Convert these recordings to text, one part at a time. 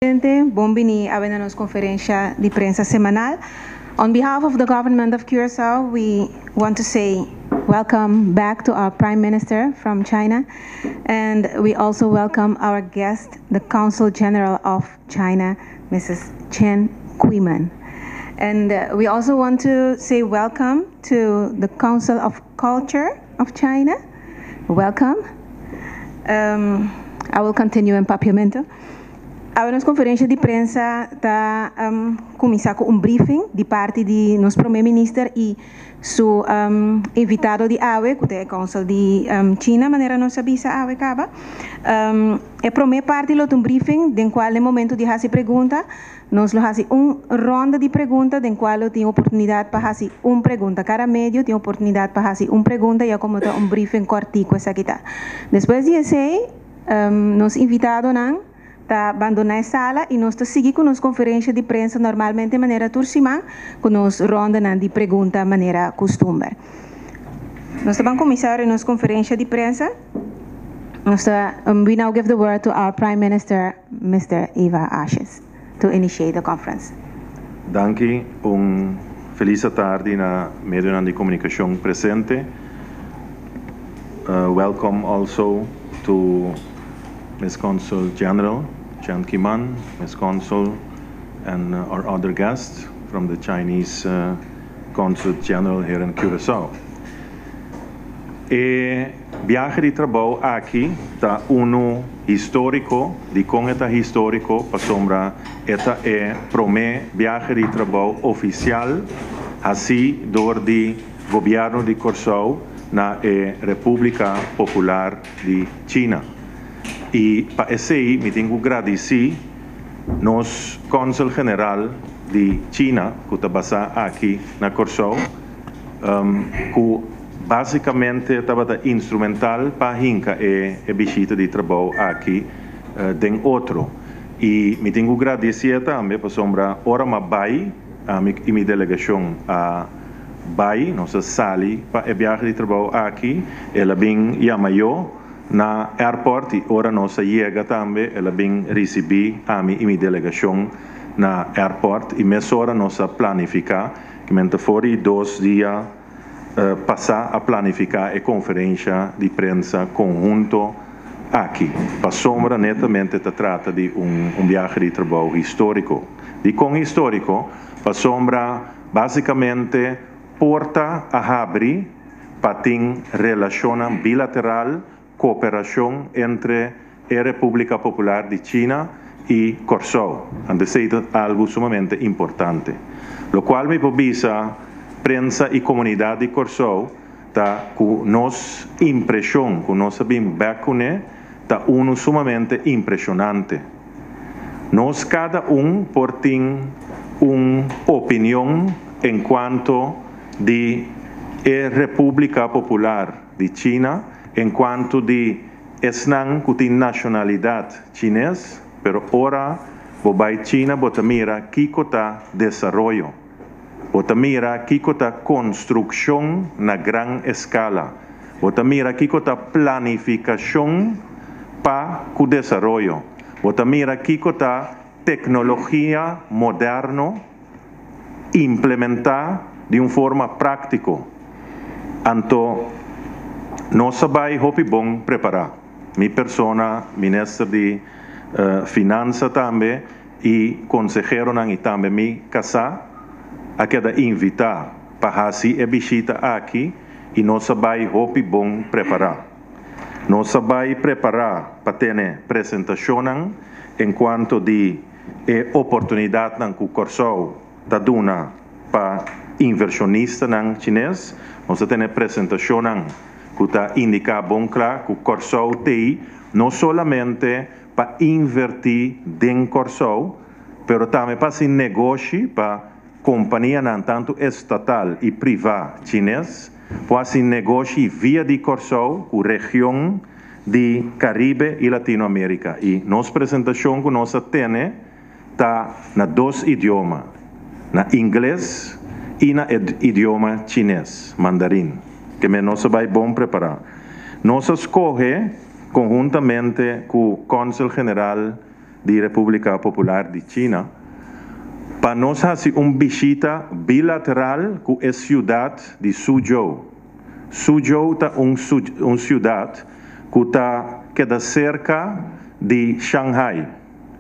Presidente, bon bini na nos conferencia di prensa semanal. On behalf of the government of Curacao, we want to say welcome back to our Prime Minister from China. And we also welcome our guest, the Consul General of China, Mrs. Chen Quiman. And we also want to say welcome to the Council of Culture of China. Welcome. I will continue in Papiamento. Nos conferencia di prensa ta cuminsa cu un briefing di parti di nos Prome Minister y su invitado di awe, cu ta Consul di China, manera nos a bisa awe caba. E prome parti lo un briefing, den cual na momento di haci pregunta, nos lo haci un ronda di pregunta, den cual tin oportunidad pa haci un pregunta. Cada medio tin oportunidad pa haci un pregunta, ya como ta un briefing cortico esaki ta. Despues di esey, nos invitadonan ta bandona e sala y nos ta sigui cu nos conferencia di prensa normalmente manera tur siman, cu nos ronda di pregunta manera custumber. Nos ta bay cuminsa nos conferencia di prensa. We now give the word to our Prime Minister, Mr. Eva Asjes, to initiate the conference. Danki, un feliz tardi na medio di comunicacion presente. Welcome also to Ms. Consul General Chen Qiman, Ms. Consul, and our other guests from the Chinese Consul General here in Curaçao. E biahe di trabou aki ta uno historico, di con ta historico, pasobra e ta e prome biahe di trabou oficial, asina door di gobierno di Corsou na e Republica Popular di China. Y pa esey, mi tin cu gradici nos Consul General di China, cu ta basa aki na Corsou, cu basicamente tabata instrumental pa hinca e bishita di trabou aki den otro. Y mi tin cu gradici tambe, pasobra ora m'a bay, ami y mi delegacion a bay, nos a sali pa e biahe di trabou aki, el a bin yama mi na airport y ora nos a yega tambe, el a bin ricibi ami y mi delegacion na airport y mesora nos a planifica, cu for di 2 dia pasa a planifica e conferencia di prensa conhunto aki. Pasobra netamente ta trata di un biahe di trabou historico. Di con historico, pasobra basicamente porta a habri pa tin relacion bilateral, cooperacion entre e Republica Popular di China y Corsou. Anto, esey ta algo sumamente importante. Locual mi por bisa prensa y comunidad di Corsou ta cu nos impresion, cu nos a bin back ta uno sumamente impresionante. Nos cada un por tin un opinion en cuanto di e Republica Popular di China, en cuanto di esnan cu tin nacionalidad Chines, pero ora bo bay China, bo ta mira kico ta desaroyo. Bo ta mira kico ta construccion na gran escala. Bo ta mira kico ta planificacion. pa ku desaroyo. Bo ta mira kiko ta teknologia moderno implementá di un forma práktiko. Anto nos a bai hopi bon prepará. Mi persona, minister di Finansa tambe i konseheronan i tambe mi kasá a keda invitá pa hasi e bishita aki i nos a bai hopi bon prepará. Nos a bai prepará pa tene presentashonnan enkuanto di e oportunidatnan ku Kòrsou ta duna pa invershonistanan chines. Nos a tene presentashonnan ku ta indiká bon kla ku Kòrsou t'ei no solamente pa invertí den Kòrsou, pero tambe pa hasi negoshi pa kompanianan tantu estatal i privá chines por hasi negoshi via di Kòrsou ku region di Karibe i Latinoamérika. I nos presentashon ku nos a tene ta na dos idioma, na ingles i na e idioma chines, mandarin. Ke men nos a bai bon prepará. Nos a skohe konhuntamente ku Kònsel General di Repúblika Popular di China pa nos hasi un bishita bilateral ku e siudat di Suzhou. Suzhou ta un un siudat ku ta keda serka di Shanghai,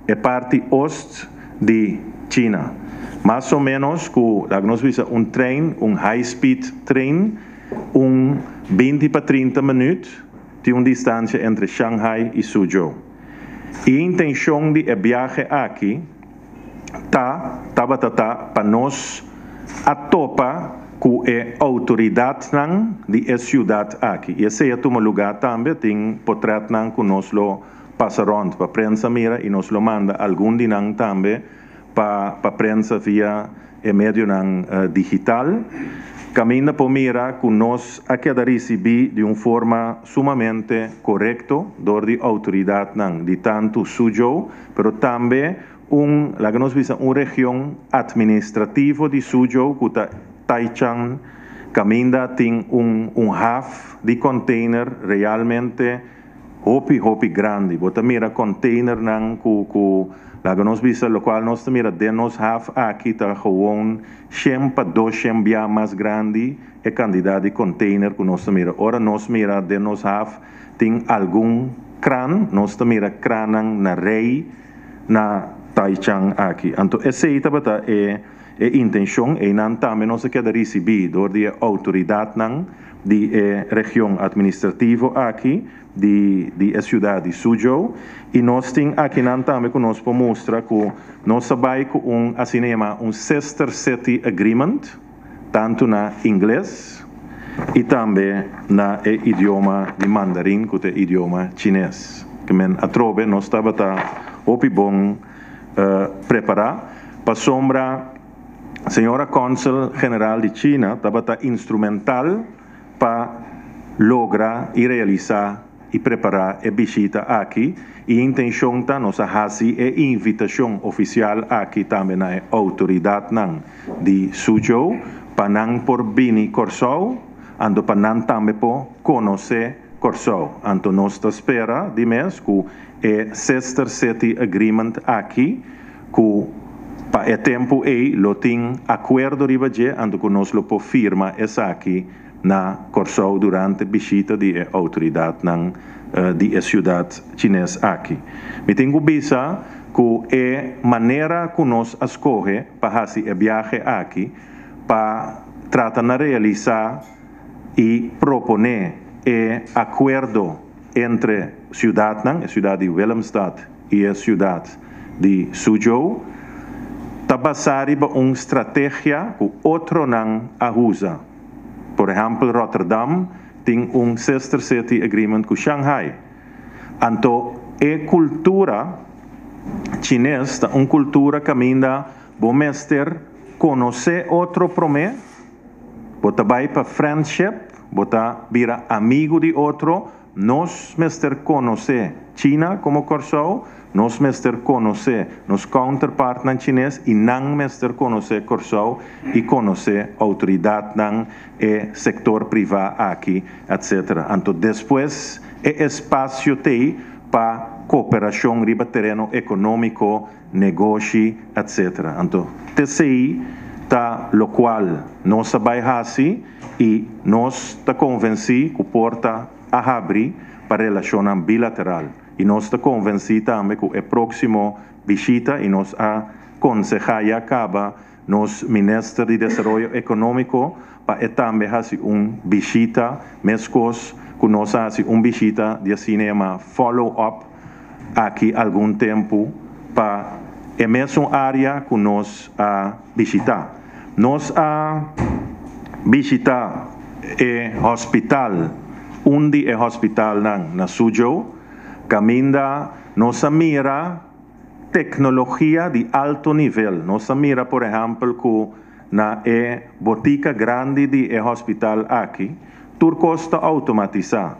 e parti ost di China. Mas o ménos ku, laga nos bisa, un trein, un high speed train, un 20 pa 30 minüt tin un distansia entre Shanghai i Suzhou. E intenshon di e biahe aki ta tabata ta pa nos a topa ku e outoridatnan di e siudat aki. I esei a tuma lugá tambe, tin potrètnan ku nos lo pasa rònt pa prensa mira i nos lo manda algun di nan tambe pa pa prensa via e medionan digital. Kaminda por mira ku nos a keda risibí di un forma sumamente korekto dor di outoridatnan di tantu Suzhou, pero tambe un, laga nos bisa, un region atministrativo di Suzhou ku ta Taicang, kaminda tin un un haf di kònteiner realmente hopi hopi grandi. Bo ta mira containernan ku laga nos bisa, locual nos ta mira den nos haf aki ta gewoon 100 pa 200 bia mas grandi e cantidad di container ku nos ta mira. Ora nos mira den nos haf tin algun kran, nos ta mira krannan na rei na Taicang aki. Anto esei tabata e intenshon i nan tambe nos a keda risibí dor di e outoridatnan di e region atministrativo aki di e siudat di Suzhou i nos tin akinan tambe ku nos por mustra ku nos a bai ku un asina yamá un Sister City Agreement, tantu na ingles i tambe na e idioma di mandarin, ku ta e idioma chines. Ke men atrobe nos tabata hopi bon prepará pasobra señora Kònsel General di China tabata instrumental pa logra i realisá i prepará e bishita aki i intenshon ta nos a hasi e invitashon ofisial aki tambe na e outoridatnan di Suzhou pa nan por bini Kòrsou, anto pa nan tambe por konosé Kòrsou. Anto nos ta spera di mes ku e Sister City Agreement aki, ku pa e tempu ei lo tin akuerdo riba dje, anto ku nos lo por firma esaki na Kòrsou durante bishita di e outoridatnan di e siudat chines aki. Mi tin ku bisa ku e manera ku nos a skohe pa hasi e biahe aki pa trata na realisá i proponé e akuerdo entre siudatnan, e siudat di Willemstad i e siudat di Suzhou, ta basá riba un strategia ku otronan a usa. Por ehèmpel, Rotterdam tin un Sister City Agreement ku Shanghai. Anto e kultura chines ta un kultura kaminda bo mester konosé otro promé, bo ta bai pa friendship, bo ta bira amigu di otro. Nos mester konosé China komo Kòrsou, nos mester konosé nos counterpartnan chines i nan mester konosé Kòrsou i konosé outoridatnan, e sektor privá aki, etc. Anto despues e espasio t'ei pa kooperashon riba tereno ekonómiko, negoshi, etc. Anto, esei ta lokual nos a bai hasi i nos ta konvensí ku porta a habri pa relashon bilateral. I nos ta konvensí tambe ku e próksimo bishita i nos a konsehá ya kaba nos minister di Desaroyo Ekonómiko pa e tambe hasi un bishita, meskos ku nos a hasi un bishita di asina yama follow-up aki algun tempu pa e mesun área ku nos a bishitá. Nos a bishitá e hospital, un di e hospitalnan na Suzhou, kaminda nos a mira teknologia di alto nivel. Nos a mira, por ehèmpel, ku na e botika grandi di e hospital aki, tur kos ta outomatisá.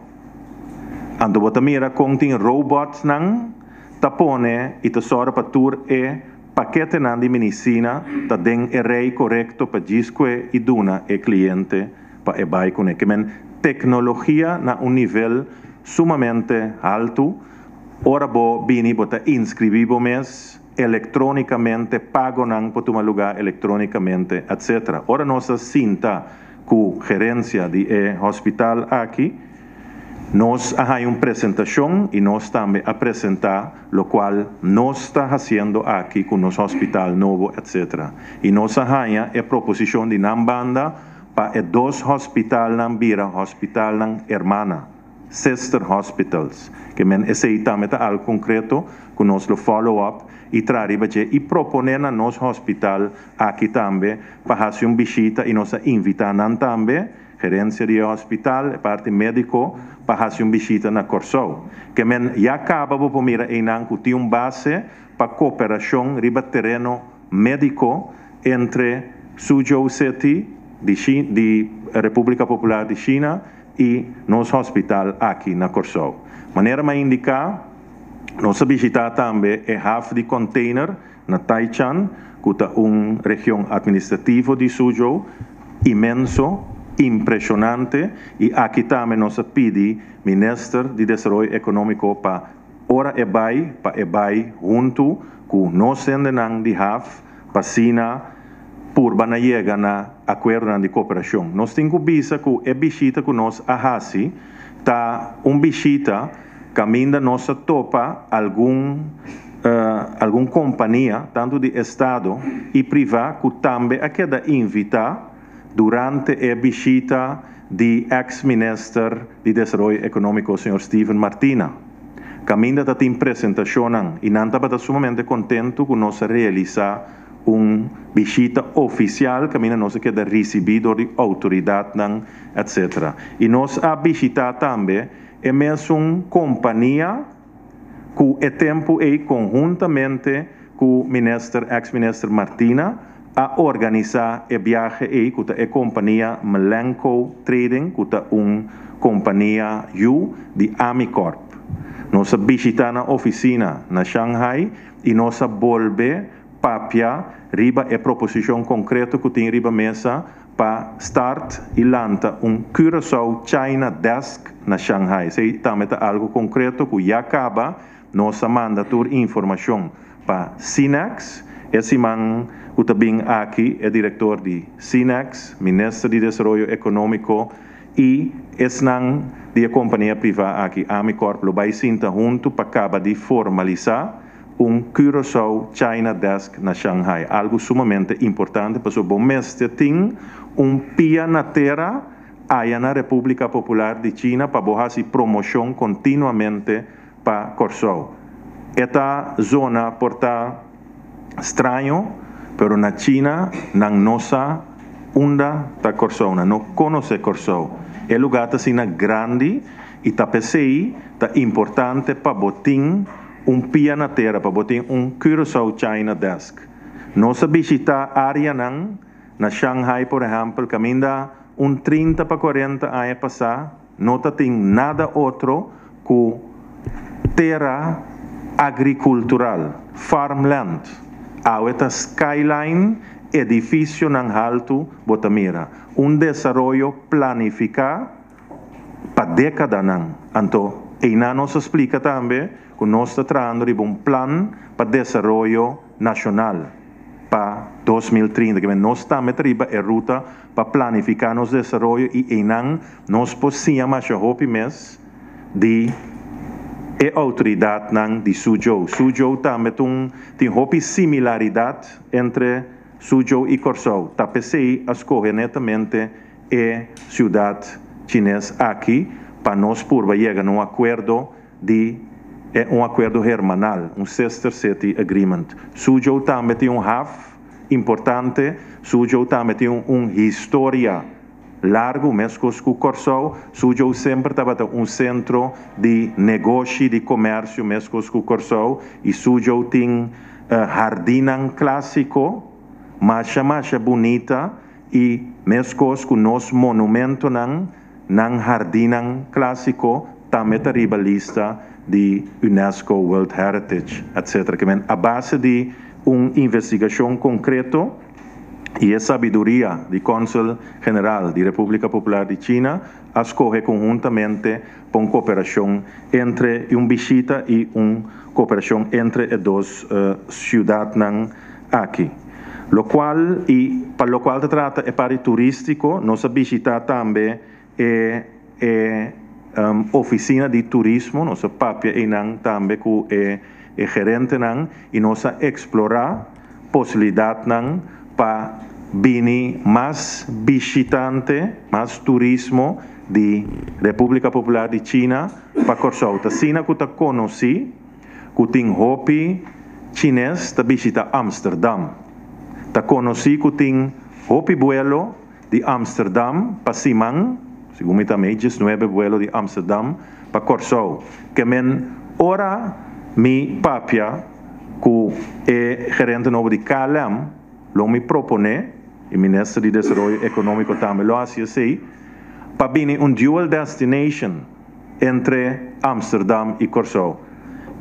Anto bo ta mira kon tin robotnan ta pone i ta sòru pa tur e paketenan di medisina ta den e rei korekto pa djis kue i duna e kliente pa e bai kuné. Ke men teknologia na un nivel sumamente altu. Ora bo bini bo ta inskribí bo mes elektrónikamente, pagonan por tuma lugá elektrónikamente, etc. Ora nos a sinta ku gerensia di e hospital aki, nos a haña un presentashon i nos tambe a presentá lokual nos ta hasiendo aki ku nos hospital nobo, etc. I nos a haña e proposishon di nan banda pa e dos hospitalnan bira hospitalnan hermana, sister hospitals. Ke men esei tambe ta algu konkreto ku nos lo follow up i traha riba dje i proponé na nos hospital aki tambe pa hasi un bishita i nos a invitá nan tambe, gerensia di e hospital, e parti médiko, pa hasi un bishita na Kòrsou. Ke men ya kaba bo por mira einan ku tin un base pa kooperashon riba tereno médiko entre Suzhou City di di Repúblika Popular di China i nos hospital aki na Kòrsou. Manera mi a indiká, nos a bishitá tambe e haf di container na Taichan, ku ta un region atministrativo di Suzhou, inmenso, impreshonante, i aki tambe nos a pidi minister di Desaroyo Ekonómiko pa ora e bai, pa e bai huntu ku nos hendenan di haf pa asina purba na yega na akuerdonan di kooperashon. Nos tin ku bisa ku e bishita ku nos a hasi ta un bishita kaminda nos a topa algun kompania, tantu di estado i privá, ku tambe a keda invitá durante e bishita di eks minister di Desaroyo Ekonómiko señor Steven Martina. Kaminda ta tin presentashonnan i nan tabata sumamente kontentu ku nos a realisá un bishita ofisial kaminda nos a keda risibí dor di outoridatnan, etc. I nos a bishitá tambe e mesun kompania ku e tempu ei konhuntamente ku minister eks minister Martina a organisá e biahe ei, ku ta e kompania Melenco Trading, ku ta un kompania yu di Amicorp. Nos a bishitá nan ofisina na Shanghai i nos a bolbe papia riba e proposishon konkreto ku tin riba mesa pa start i lanta un Curaçao China Desk na Shanghai. Esei tambe ta algu konkreto ku ya kaba nos a manda tur informashon pa Cinex. E siman ku ta bin aki e direktor di Cinex, minister di Desaroyo Ekonómiko i esnan di e kompania privá aki Amicorp lo bai sinta huntu pa kaba di formalisá un Curaçao China Desk na Shanghai. Algu sumamente importante pasobra bo mester tin un pia na tera aya na Repúblika Popular di China pa bo hasi promoshon kontinuamente pa Kòrsou. E ta zona por ta straño, pero na China nan no sa unda ta Kòrsou, nan no konosé Kòrsou. E lugá ta asina grandi i ta p'esei ta importante pa bo tin un pia na tera, pa bo tin un Curaçao China Desk. Nos a bishitá áreanan na Shanghai, por ehèmpel, kaminda un 30 pa 40 aña pasá no ta tin nada otro ku tera agrikultural, farmland. Awe ta skyline, edifisionan haltu bo ta mira. Un desaroyo planifiká pa dékadanan. Anto. Einan nos a splika tambe ku nos ta trahando riba un plan pa desaroyo nashonal pa 2030. Ke men nos tambe ta riba e ruta pa planifiká nos desaroyo i einan nos por siña masha hopi mes di e outoridatnan di Suzhou. Suzhou tambe ta un tin hopi similaridat entre Suzhou i Kòrsou. Ta p'esei a skohe netamente e siudat chines aki pa nos purba yega na un akuerdo di e un akuerdo hermanal, un sister city agreement. Suzhou tambe tin un haf importante, Suzhou tambe tin un historia largu meskos ku Kòrsou. Suzhou semper tabata un sentro di negoshi, di komersio meskos ku Kòrsou i Suzhou tin hardinnan klásiko masha masha bunita i meskos ku nos monumentonan, nan hardinnan klásiko tambe ta riba lista di UNESCO World Heritage, etc. Ke men a base di un investigashon konkreto i e sabiduria di Kònsel General di Repúblika Popular di China a skohe konhuntamente pa un koperashon entre i un bishita i un koperashon entre e dos siudatnan aki. Lokual i pa lokual ta trata e parti turístiko nos a bishita tambe e e ofisina di turismo, nos a papia einan tambe ku e e gerentenan i nos a eksplorá posibilidatnan pa bini mas bishitante, mas turismo di Repúblika Popular di China pa Kòrsou. Ta asina ku ta konosí ku tin hopi chines ta bishita Amsterdam. Ta konosí ku tin hopi buelo di Amsterdam pa siman, segun mi ta mei diesnuebe buelo di Amsterdam pa Kòrsou. Ke men ora mi papia ku e gerente nobo di KLM, lo mi proponé, i Minister di Desaroyo Ekonómiko tambe lo hasi esei, pa bini un dual destination entre Amsterdam i Kòrsou.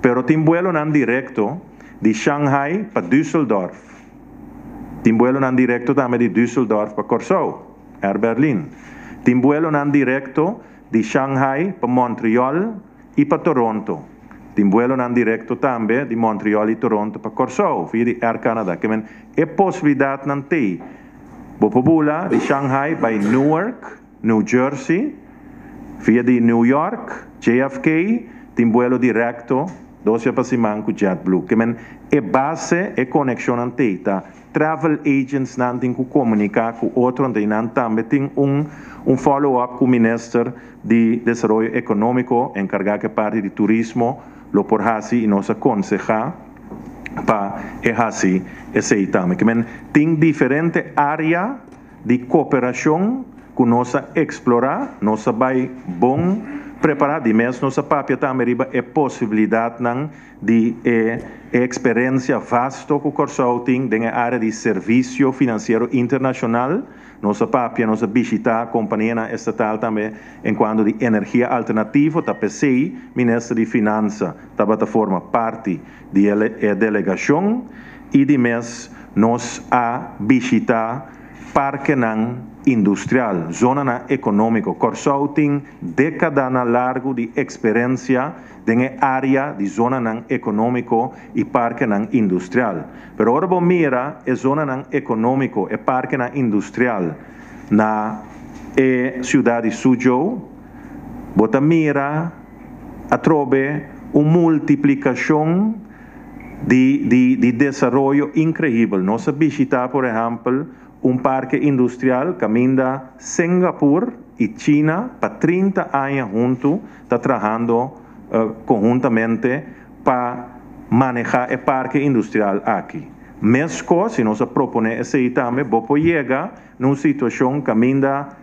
Pero tin buelonan direkto di Shanghai pa Düsseldorf. Tin buelonan direkto tambe di Düsseldorf pa Kòrsou, Air Berlin. Tin buelonan direkto di Shanghai pa Montreal i pa Toronto. Tin buelonan direkto tambe di Montreal i Toronto pa Kòrsou via di Air Canada. Ke men e posibilidatnan t'ei. Bo por bula di Shanghai bai Newark, New Jersey, via di New York, JFK, tin buelo direkto dos bia pa siman ku JetBlue. Ke men e base, e konekshonnan t'ei ta travel agentsnan tin ku komuniká ku otro, anto einan tambe tin un un follow up ku Minister di Desaroyo Ekonómiko enkargá ku e parti di turismo lo por hasi i nos a konsehá pa e hasi esei tambe. Ke men tin diferente área di koperashon ku nos a eksplorá, nos a bai bon prepará. Di mes nos a papia tambe riba e posibilidatnan di e e eksperensia vasto ku Kòrsou tin den e área di servisio finansiero internashonal. Nos a papia, nos a bishitá kompanianan estatal tambe enkuanto di energia alternativo. Ta p'esei Minister di Finansa tabata forma parti di e delegashon i di mes nos a bishitá parkenan industrial, zonanan ekonómiko. Kòrsou tin dékadanan largu di eksperensia den e área di zonanan ekonómiko i parkenan industrial. Pero ora bo mira e zonanan ekonómiko, e parkenan industrial na e siudat di Suzhou, bo ta mira atrobe un multiplikashon di di di desaroyo inkreibel. Nos a bishitá por ehèmpel un parke industrial kaminda Singapur i China pa 30 aña huntu ta trahando konhuntamente pa manehá e parke industrial aki. Meskos, si nos a proponé esei tambe, bo por yega na un situashon kaminda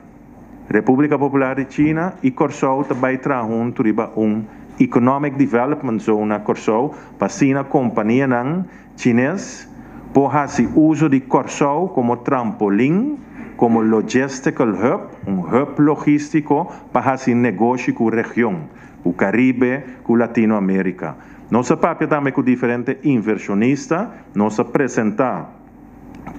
Repúblika Popular di China i Kòrsou ta bai traha huntu riba un Economic Development Zone na Kòrsou pa asina kompanianan chines por hasi uso di Kòrsou komo trampolin, komo logistical hub, un hub logístiko pa hasi negoshi ku region, ku Karibe, ku Latinoamérika. Nos a papia tambe ku diferente invershonista, nos a presentá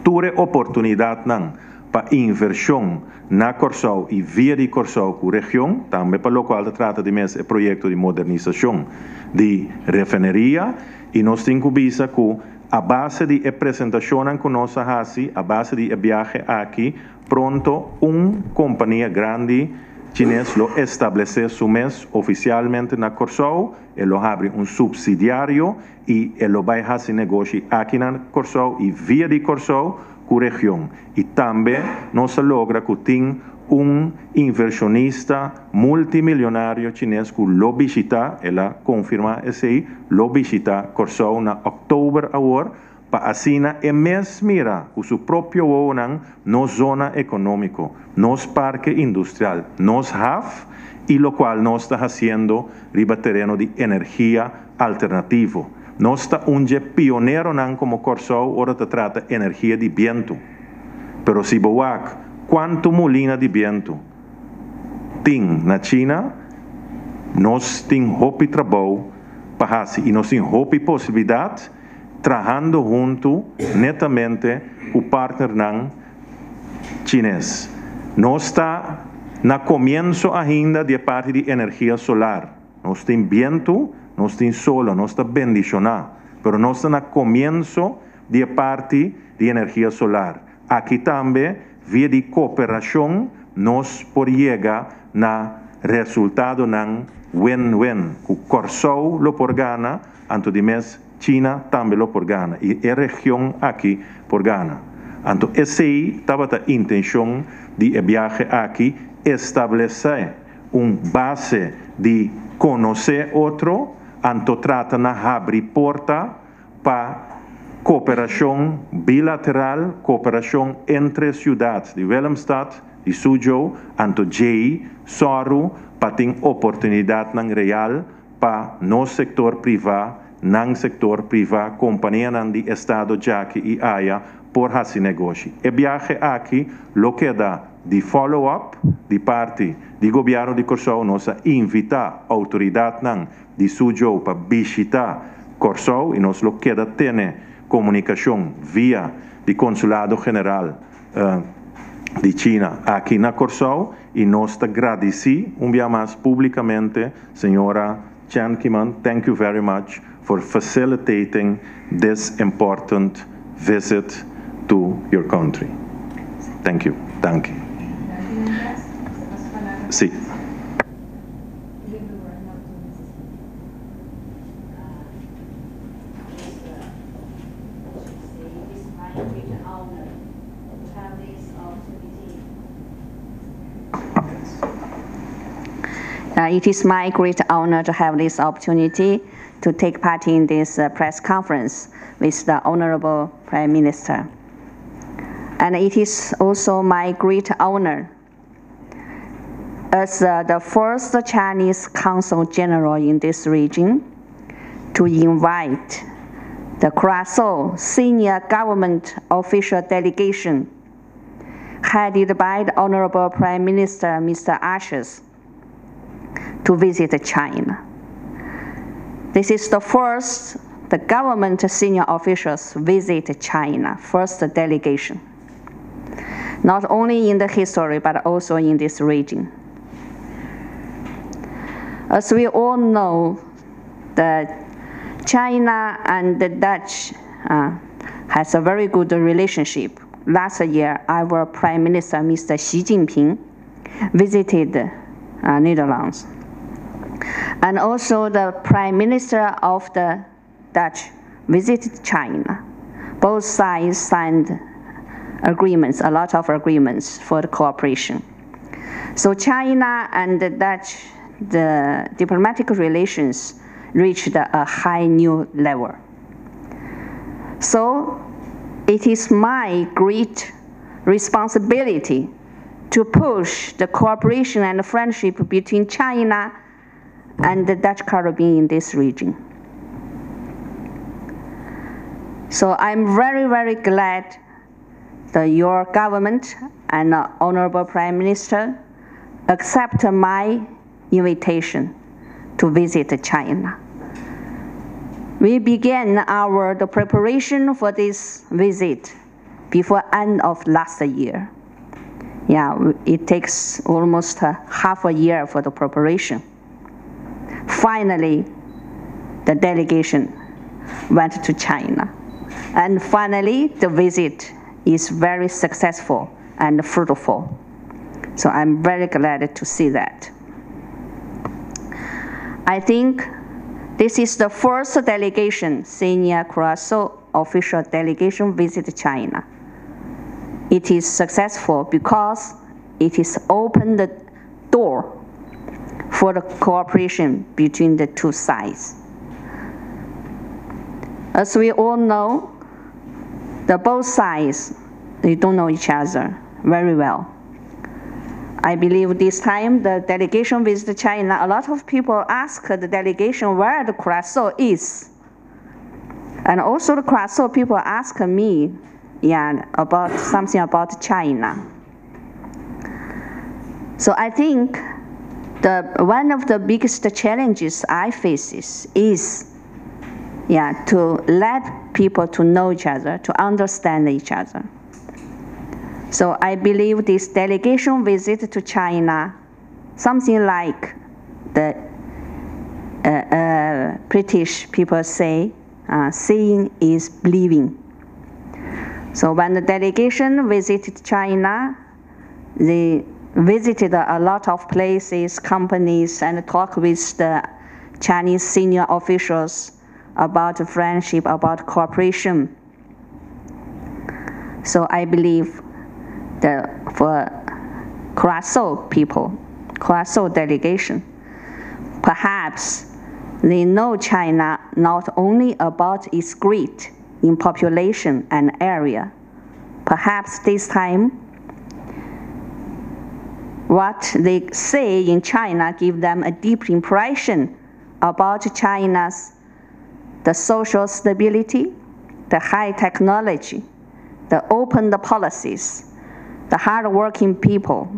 tur e oportunidatnan. pa invershon na Kòrsou i via di Kòrsou ku region, tambe pa lokual ta trata di mes e proyekto di modernisashon di refineria. I nos tin ku bisa ku a base di e presentashonnan ku nos a hasi, a base di e biahe aki, pronto un kompania grandi chines lo establesé su mes ofisialmente na Kòrsou, e lo habri un supsidiario i e lo bai hasi negoshi aki na Kòrsou i via di Kòrsou ku region. I tambe nos a logra ku tin un invershonista multimilionario chines ku lo bishitá, el a konfirmá esei, lo bishitá Kòrsou na òktober awor, pa asina e mes mira ku su propio wowonan nos zona ekonómiko, nos parke industrial, nos haf i lokual nos ta hasiendo riba tereno di energia alternativo. Nos ta un dje pioneronan komo Kòrsou ora ta trata energia di bientu. Pero si bo wak kuantu mulina di bientu tin na China, nos tin hopi trabou pa hasi i nos tin hopi posibilidat trahando huntu netamente ku partnernan chines. Nos ta na komienso ainda di e parti di energia solar. Nos tin bientu, nos tin solo, nos ta bendishoná, pero nos ta na komienso di e parti di energia solar. Aki tambe via di kooperashon nos por yega na resultadonan win-win, ku Kòrsou lo por gana, anto di mes China tambe lo por gana i e region aki por gana. Anto esei tabata intenshon di e biahe aki, establesé un base di konosé otro, anto trata na habri porta pa kooperashon bilateral, kooperashon entre siudat di Willemstad, di Suzhou, anto djei sòru pa tin oportunidatnan real pa nos sektor privá, nan sektor privá, kompanianan di estado djaki i aya por hasi negoshi. E biahe aki lo keda di follow up di parti di Gobièrnu di Kòrsou. Nos a invitá outoridatnan di Suzhou pa bishitá Kòrsou i nos lo keda tene komunikashon via di Konsulado General di China aki na Kòrsou i nos ta gradisí un bia mas públikamente señora Chen Kiman, thank you very much for facilitating this important visit to your country. Thank you. Danki. Sí. It is my great honor to have this opportunity to take part in this press conference with the Honorable Prime Minister. And it is also my great honor as the first Chinese Consul General in this region to invite the Curaçao Senior Government Official Delegation headed by the Honorable Prime Minister Mr. Asjes to visit China. This is the first the government senior officials visit China, first delegation. Not only in the history, but also in this region. As we all know, the China and the Dutch has a very good relationship. Last year, our Prime Minister, Mr. Xi Jinping, visited Netherlands. And also the Prime Minister of the Dutch visited China. Both sides signed agreements, a lot of agreements for the cooperation. So China and the Dutch, the diplomatic relations reached a high new level. So it is my great responsibility to push the cooperation and friendship between China and the Dutch Caribbean in this region. So I'm very, very glad that your government and the Honorable Prime Minister accept my invitation to visit China. We began our the preparation for this visit before end of last year. Yeah, it takes almost half a year for the preparation. Finally, the delegation went to China. And finally, the visit is very successful and fruitful. So I'm very glad to see that. I think this is the first delegation, senior Curaçao official delegation visit China. It is successful because it is opened the door for the cooperation between the two sides. As we all know, the both sides, they don't know each other very well. I believe this time the delegation visited China, a lot of people ask the delegation where the Curaçao is. And also the Curaçao people ask me, yeah, about something about China. So I think one of the biggest challenges I face is, yeah, to let people to know each other, to understand each other. So I believe this delegation visit to China, something like the British people say, seeing is believing. So when the delegation visited China, they visited a lot of places, companies, and talked with the Chinese senior officials about friendship, about cooperation. So I believe that for Curaçao people, Curaçao delegation, perhaps they know China not only about its great in population and area. Perhaps this time, what they say in China give them a deep impression about China's the social stability, the high technology, the open policies, the hardworking people,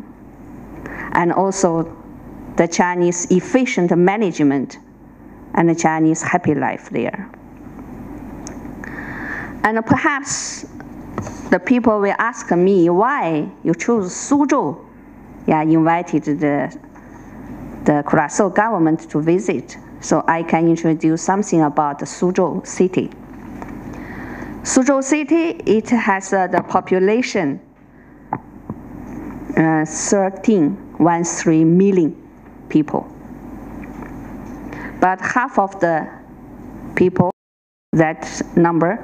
and also the Chinese efficient management and the Chinese happy life there. And perhaps the people will ask me why you choose Suzhou. Yeah, invited the Curaçao government to visit, so I can introduce something about the Suzhou city. Suzhou city, it has the population 13.13 million people. But half of the people, that number,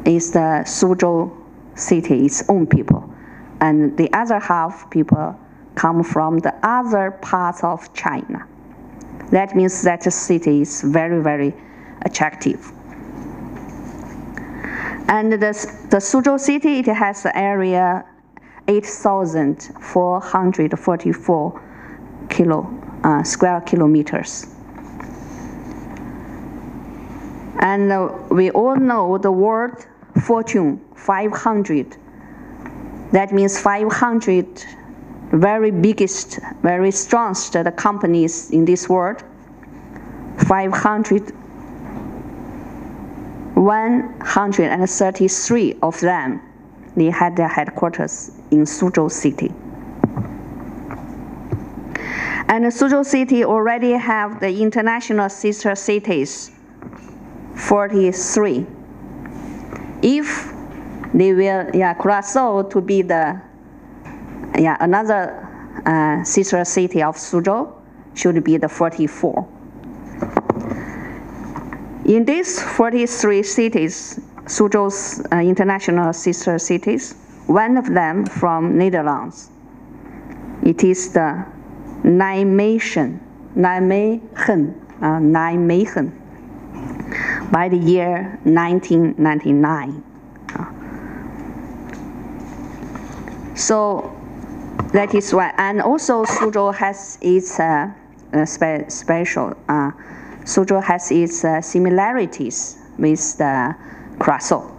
is the Suzhou city, its own people. And the other half people come from the other parts of China. That means that the city is very, very attractive. And the Suzhou city, it has an area 8,444 square kilometers. And we all know the word Fortune 500. That means 500 very biggest, very strongest the companies in this world. 500, 133 of them, they had their headquarters in Suzhou City. And Suzhou City already have the international sister cities, 43. If they will, yeah, Curaçao to be the, yeah, another sister city of Suzhou should be the 44. In these 43 cities, Suzhou's international sister cities, one of them from Netherlands. It is the Nijmegen, Nijmegen, Nijmegen, by the year 1999. So that is why, and also Suzhou has its special, Suzhou has its similarities with the Curaçao.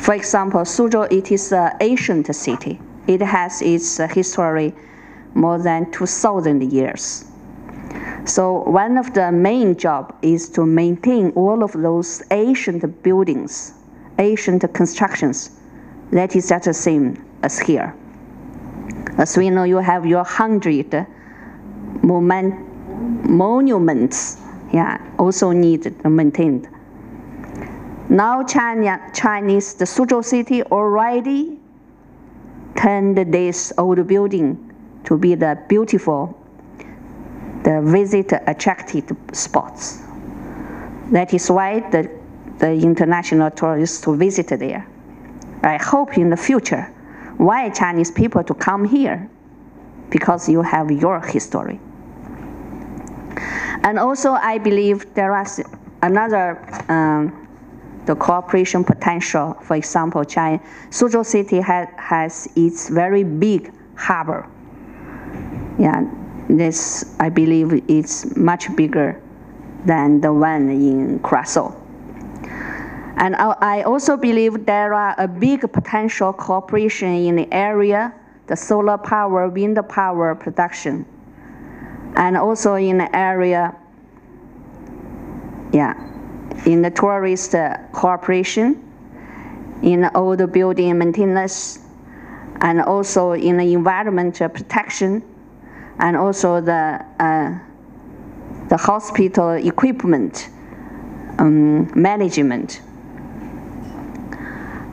For example, Suzhou, it is an ancient city. It has its history more than 2,000 years. So one of the main job is to maintain all of those ancient buildings, ancient constructions. That is just the same as here. As we know, you have your 100 monuments, yeah, also need maintained. Now China, Chinese, the Suzhou city already turned this old building to be the beautiful, the visit attracted spots. That is why the international tourists to visit there. I hope in the future, why Chinese people to come here? Because you have your history. And also I believe there is another the cooperation potential. For example, China, Suzhou City has its very big harbor. Yeah, this I believe is much bigger than the one in Curaçao. And I also believe there are a big potential cooperation in the area, the solar power, wind power production, and also in the area, yeah, in the tourist cooperation, in the old building maintenance, and also in the environmental protection, and also the hospital equipment management.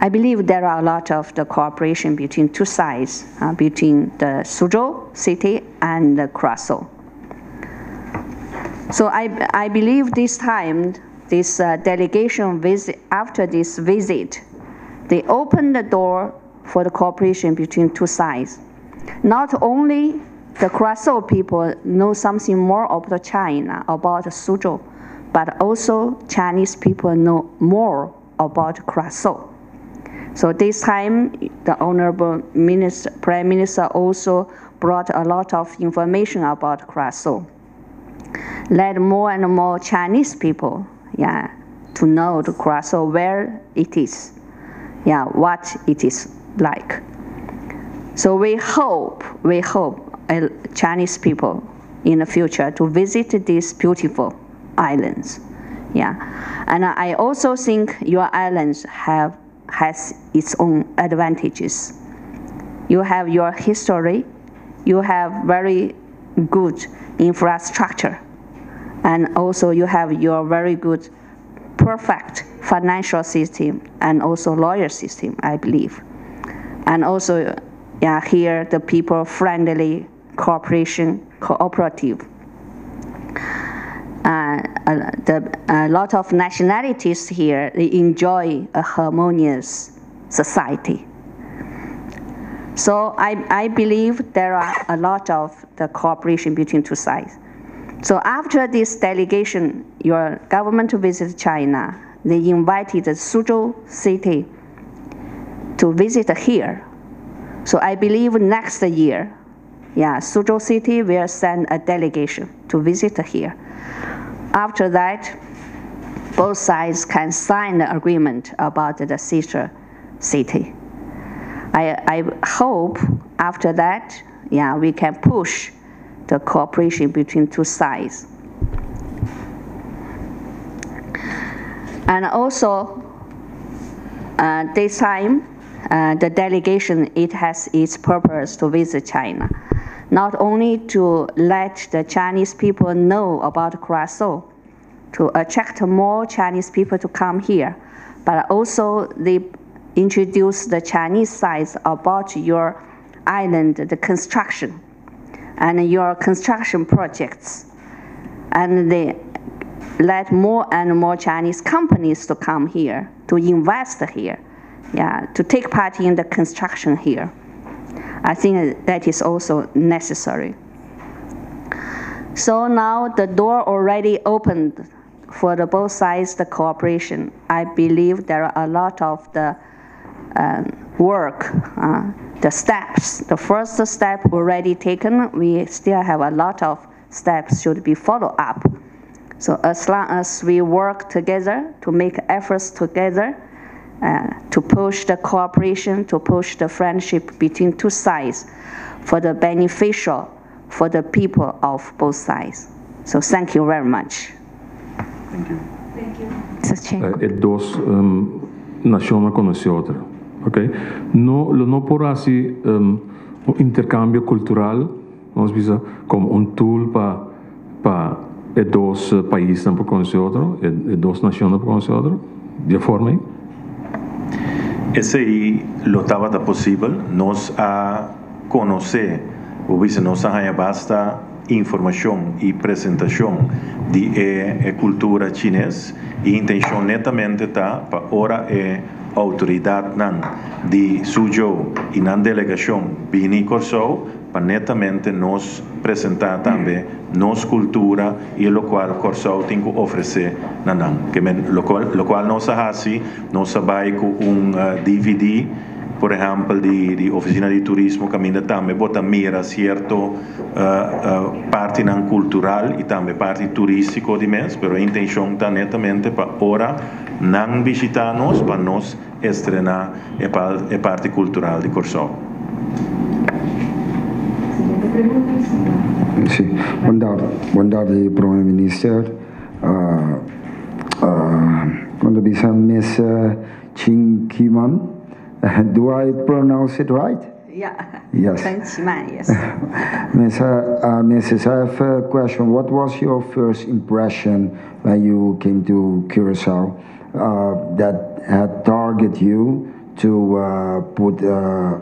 I believe there are a lot of the cooperation between two sides, between the Suzhou city and the Curaçao. So I believe this time, this delegation visit, after this visit, they opened the door for the cooperation between two sides. Not only the Curaçao people know something more about China, about Suzhou, but also Chinese people know more about Curaçao. So this time, the Honorable Minister, Prime Minister also brought a lot of information about Curaçao. Let more and more Chinese people, yeah, to know the Curaçao, where it is, yeah, what it is like. So we hope Chinese people in the future to visit these beautiful islands, yeah. And I also think your islands has its own advantages. You have your history, you have very good infrastructure, and also you have your very good, perfect financial system and also lawyer system, I believe. And also, yeah, here the people friendly, cooperation, cooperative. A lot of nationalities here, they enjoy a harmonious society. So I believe there are a lot of the cooperation between two sides. So after this delegation, your government visited China, they invited the Suzhou city to visit here. So I believe next year, yeah, Suzhou city will send a delegation to visit here. After that, both sides can sign the agreement about the sister city. I hope after that, yeah, we can push the cooperation between two sides. And also, this time, the delegation, it has its purpose to visit China. Not only to let the Chinese people know about Curaçao, to attract more Chinese people to come here, but also they introduce the Chinese sides about your island, the construction, and your construction projects. And they let more and more Chinese companies to come here, to invest here, yeah, to take part in the construction here. I think that is also necessary. So now the door already opened for the both sides, the cooperation. I believe there are a lot of the work, the steps. The first step already taken, we still have a lot of steps should be followed up. So as long as we work together, to make efforts together, to push the cooperation, to push the friendship between two sides for the beneficial for the people of both sides. So thank you very much. Thank you. Thank you. Mrs. Chen. E dos nashonnan konosé otro. Ok? No, lo no por hasi Un interkambio kultural, ban bisa, komo un tool pa e dos paisnan por konosé otro, e dos nashonnan por konosé otro, di e forma ei? Esei lo tabata posibel. Nos a konosé, bo bisa nos a haña basta informashon i presentashon di e kultura chines i intenshon netamente ta pa ora e outoridatnan di Suzhou i nan delegashon bini Kòrsou pa netamente nos presentá tambe nos kultura i e lokual Kòrsou tin ku ofresé na nan. Ke men lokual nos a hasi, nos a bai ku un DVD, por ehèmpel di Ofisina di Turismo kaminda tambe bo ta mira sierto partinan kultural i tambe parti turístiko di mes, pero e intenshon ta netamente pa ora nan bishitá nos pa nos estrená e parti kultural di Kòrsou. Siguiente pregunta, señor. Sí, bon tardi, bon tardi Prome Minister. Kon ta bisa Miss Chin Kiman? Do I pronounce it right? Yeah. Yes. Chen Qiman, yes. Miss, Mrs. I have a question. What was your first impression when you came to Curacao that had target you to put an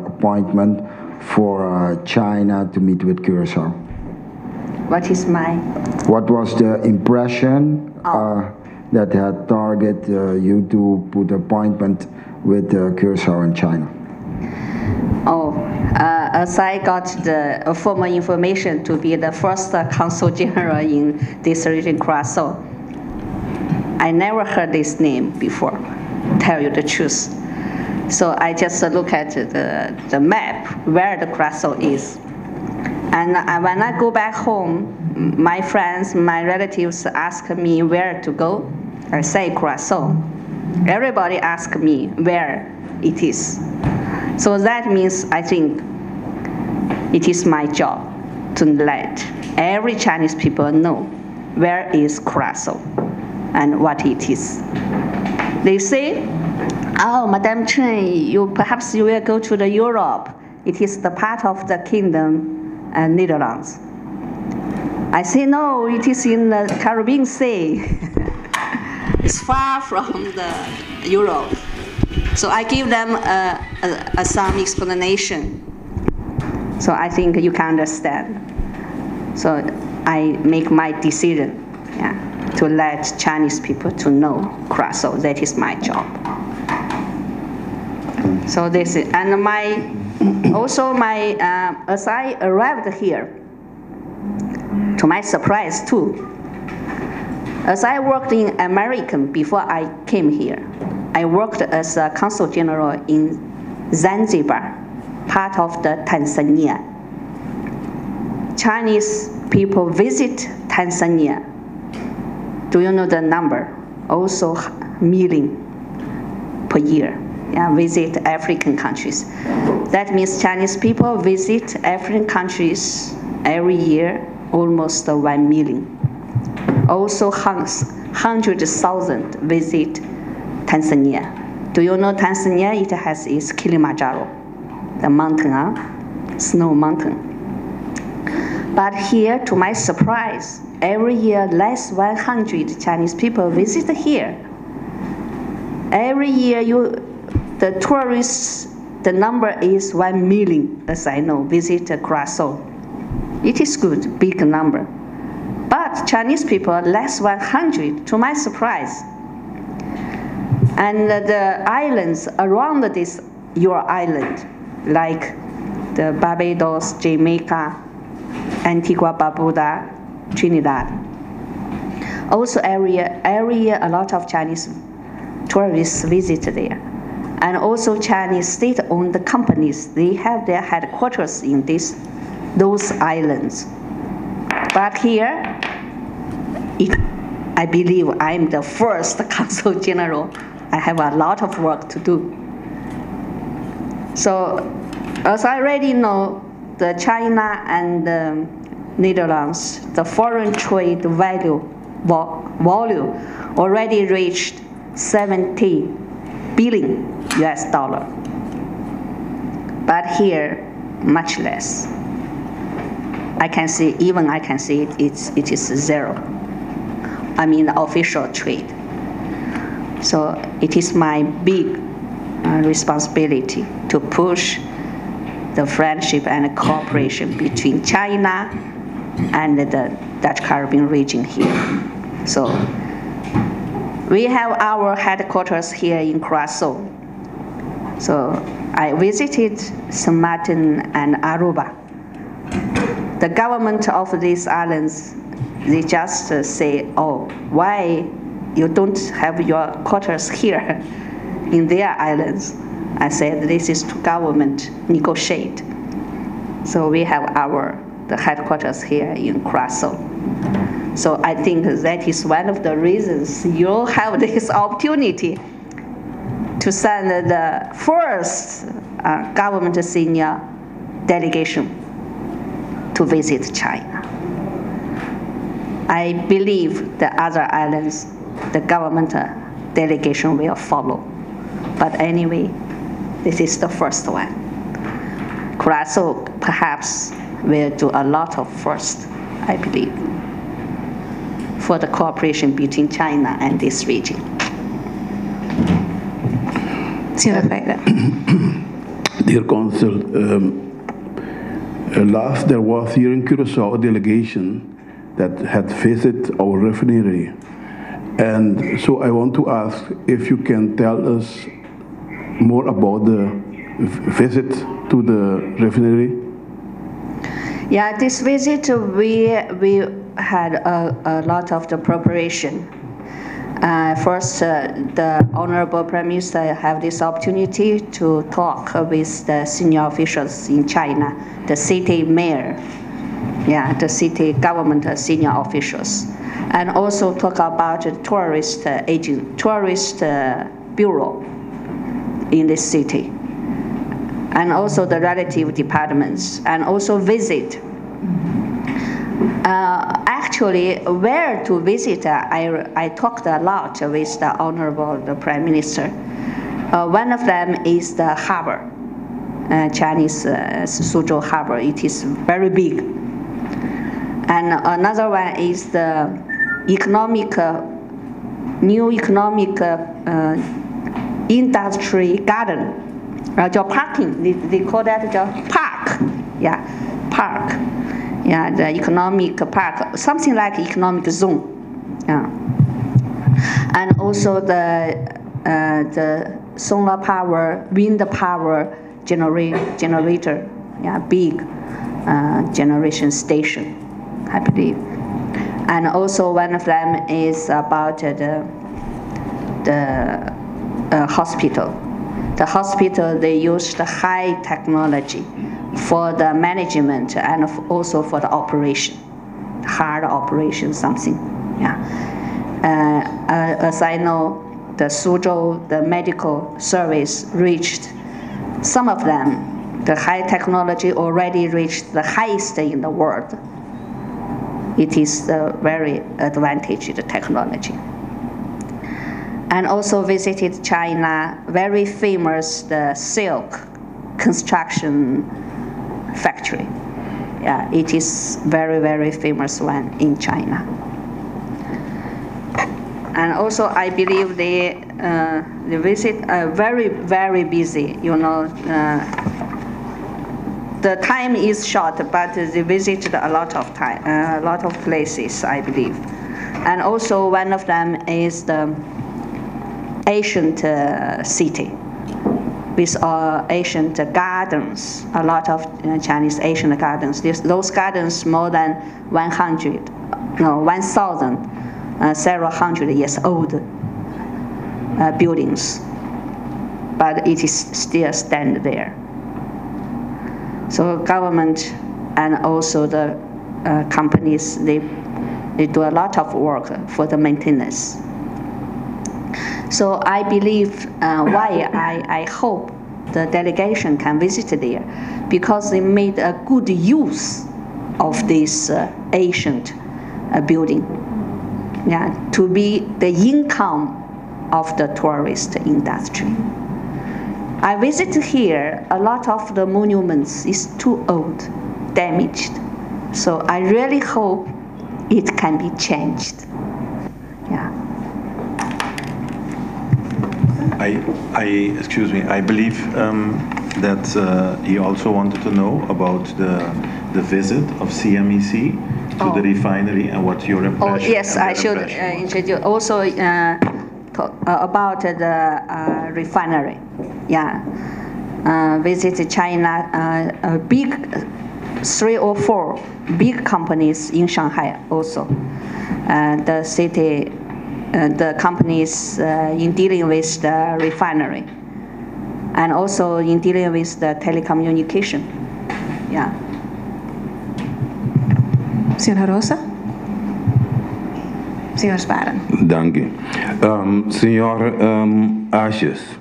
appointment for China to meet with Curacao? What is my? What was the impression that had target you to put appointment with Curacao and China? Oh, as I got the formal information to be the first consul general in this region, Curacao, I never heard this name before, tell you the truth. So I just look at the map where the Curacao is. And when I go back home, my friends, my relatives ask me where to go. I say Curacao. Everybody ask me where it is. So that means I think it is my job to let every Chinese people know where is Curacao and what it is. They say, oh, Madame Chen, perhaps you will go to the Europe. It is the part of the kingdom and Netherlands. I say, no, it is in the Caribbean Sea. It's far from the Europe. So I give them some explanation. So I think you can understand. So I make my decision, yeah, to let Chinese people to know Curacao. That is my job. So this is, and my, also my, as I arrived here, to my surprise too, as I worked in American before I came here, I worked as a consul general in Zanzibar, part of the Tanzania. Chinese people visit Tanzania. Do you know the number? Also million per year. Yeah, visit African countries. That means Chinese people visit African countries every year, almost 1 million. Also 100,000 visit Tanzania. Do you know Tanzania? It has its Kilimanjaro, the mountain, huh? Snow mountain. But here, to my surprise, every year less 100 Chinese people visit here. Every year, the tourists, the number is 1 million, as I know, visit Curacao. It is good, big number. But Chinese people, less 100, to my surprise. And the islands around this, your island, like the Barbados, Jamaica, Antigua, Barbuda, Trinidad. Also every year a lot of Chinese tourists visit there. And also Chinese state-owned companies, they have their headquarters in those islands. But here, I believe I'm the first consul general. I have a lot of work to do. So, as I already know, the China and the Netherlands, the foreign trade value already reached 70 billion US dollar. But here, Much less. I can see, even I can see it, it is zero. I mean, the official trade. So it is my big responsibility to push the friendship and cooperation between China and the Dutch Caribbean region here. So we have our headquarters here in Curaçao. So I visited St. Martin and Aruba. The government of these islands, they just say, "Oh, why you don't have your quarters here in their islands?" I said, "This is to government negotiate." So we have our the headquarters here in Curaçao. So I think that is one of the reasons you have this opportunity to send the first government senior delegation to visit China. I believe the other islands, the government delegation will follow. But anyway, this is the first one. Curaçao perhaps will do a lot of first, I believe, for the cooperation between China and this region. Señora Ferreira. Dear Consul, last there was here in Curacao a delegation that had visited our refinery. And so I want to ask if you can tell us more about the visit to the refinery. Yeah, this visit we had a lot of the preparation. First, the Honorable Prime Minister have this opportunity to talk with the senior officials in China, the city mayor, yeah, the city government senior officials, and also talk about the tourist agent, tourist bureau in this city, and also the relative departments, and also visit. Actually, where to visit, I talked a lot with the Honorable the Prime Minister. One of them is the harbor, Chinese Suzhou harbor. It is very big. And another one is the new economic industry garden, 叫 parking, they call that 叫 park, yeah, park. Yeah, the economic park, something like economic zone. Yeah. And also the solar power, wind power generator, yeah, big generation station, I believe. And also one of them is about the hospital. The hospital, they use the high technology for the management and also for the operation, hard operation, something. Yeah. As I know, the Suzhou, the medical service reached some of them, the high technology already reached the highest in the world. It is the very advantaged technology. And also visited China, very famous the silk construction factory. Yeah, it is very, very famous one in China. And also, I believe they visit very, very busy. The time is short, but they visited a lot of time, a lot of places, I believe. And also, one of them is the ancient city with ancient gardens, a lot of Chinese ancient gardens. Those gardens more than 100, no, 1,000, several hundred years old buildings, but it is still stand there. So government and also the companies, they do a lot of work for the maintenance. So I believe why I hope the delegation can visit there, because they made a good use of this ancient building, yeah, to be the income of the tourist industry. I visit here, a lot of the monuments is too old, damaged. So I really hope it can be changed. Yeah. I, excuse me, I believe that he also wanted to know about the visit of CMEC to the refinery and what your impression Oh, yes, and I their should impression was. Introduce also talk about the refinery. Yeah. Visit China, a big three or four big companies in Shanghai also. The city, the companies in dealing with the refinery and also in dealing with the telecommunication. Yeah. Señor Rosa? Señor Sparen. Danki. Señor Asjes,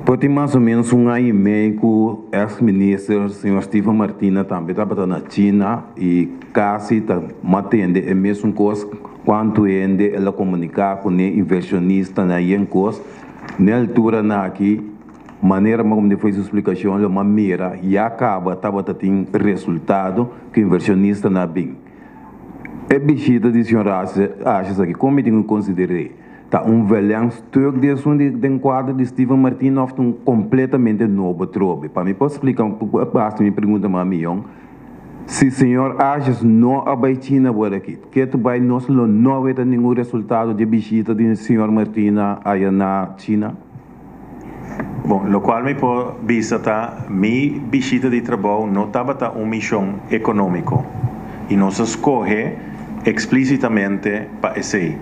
por tin mas o ménos un aña i mei ku ex-minister, señor Steven Martina, tambe tabata na China i kasi ta mantene e mesun kos kuantu hende el a komuniká ku e invershonistanan i kos. Na altura na aki, manera kon foi su splikashon, lo mira, ya kaba, tabata tin resultado ku invershonistanan a bin. E bishita di señor Asjes aki, kon mi tin ku konsiderá? Ta un verlengstuk di asuntu den kuadro di Steven Martina òf un kompletamente nobo trobe? Pa mi por splika, basta mi pregunta mas mihó. Si señor Asjes no a bai China awor aki, ku bai nos lo no tin ningun resultado di bishita di señor Martina aya na China? Bon, loke mi por bisa ta, mi bishita di trabou no tabata un mishon ekonómiko. I nos a skohe eksplísitamente pa esei.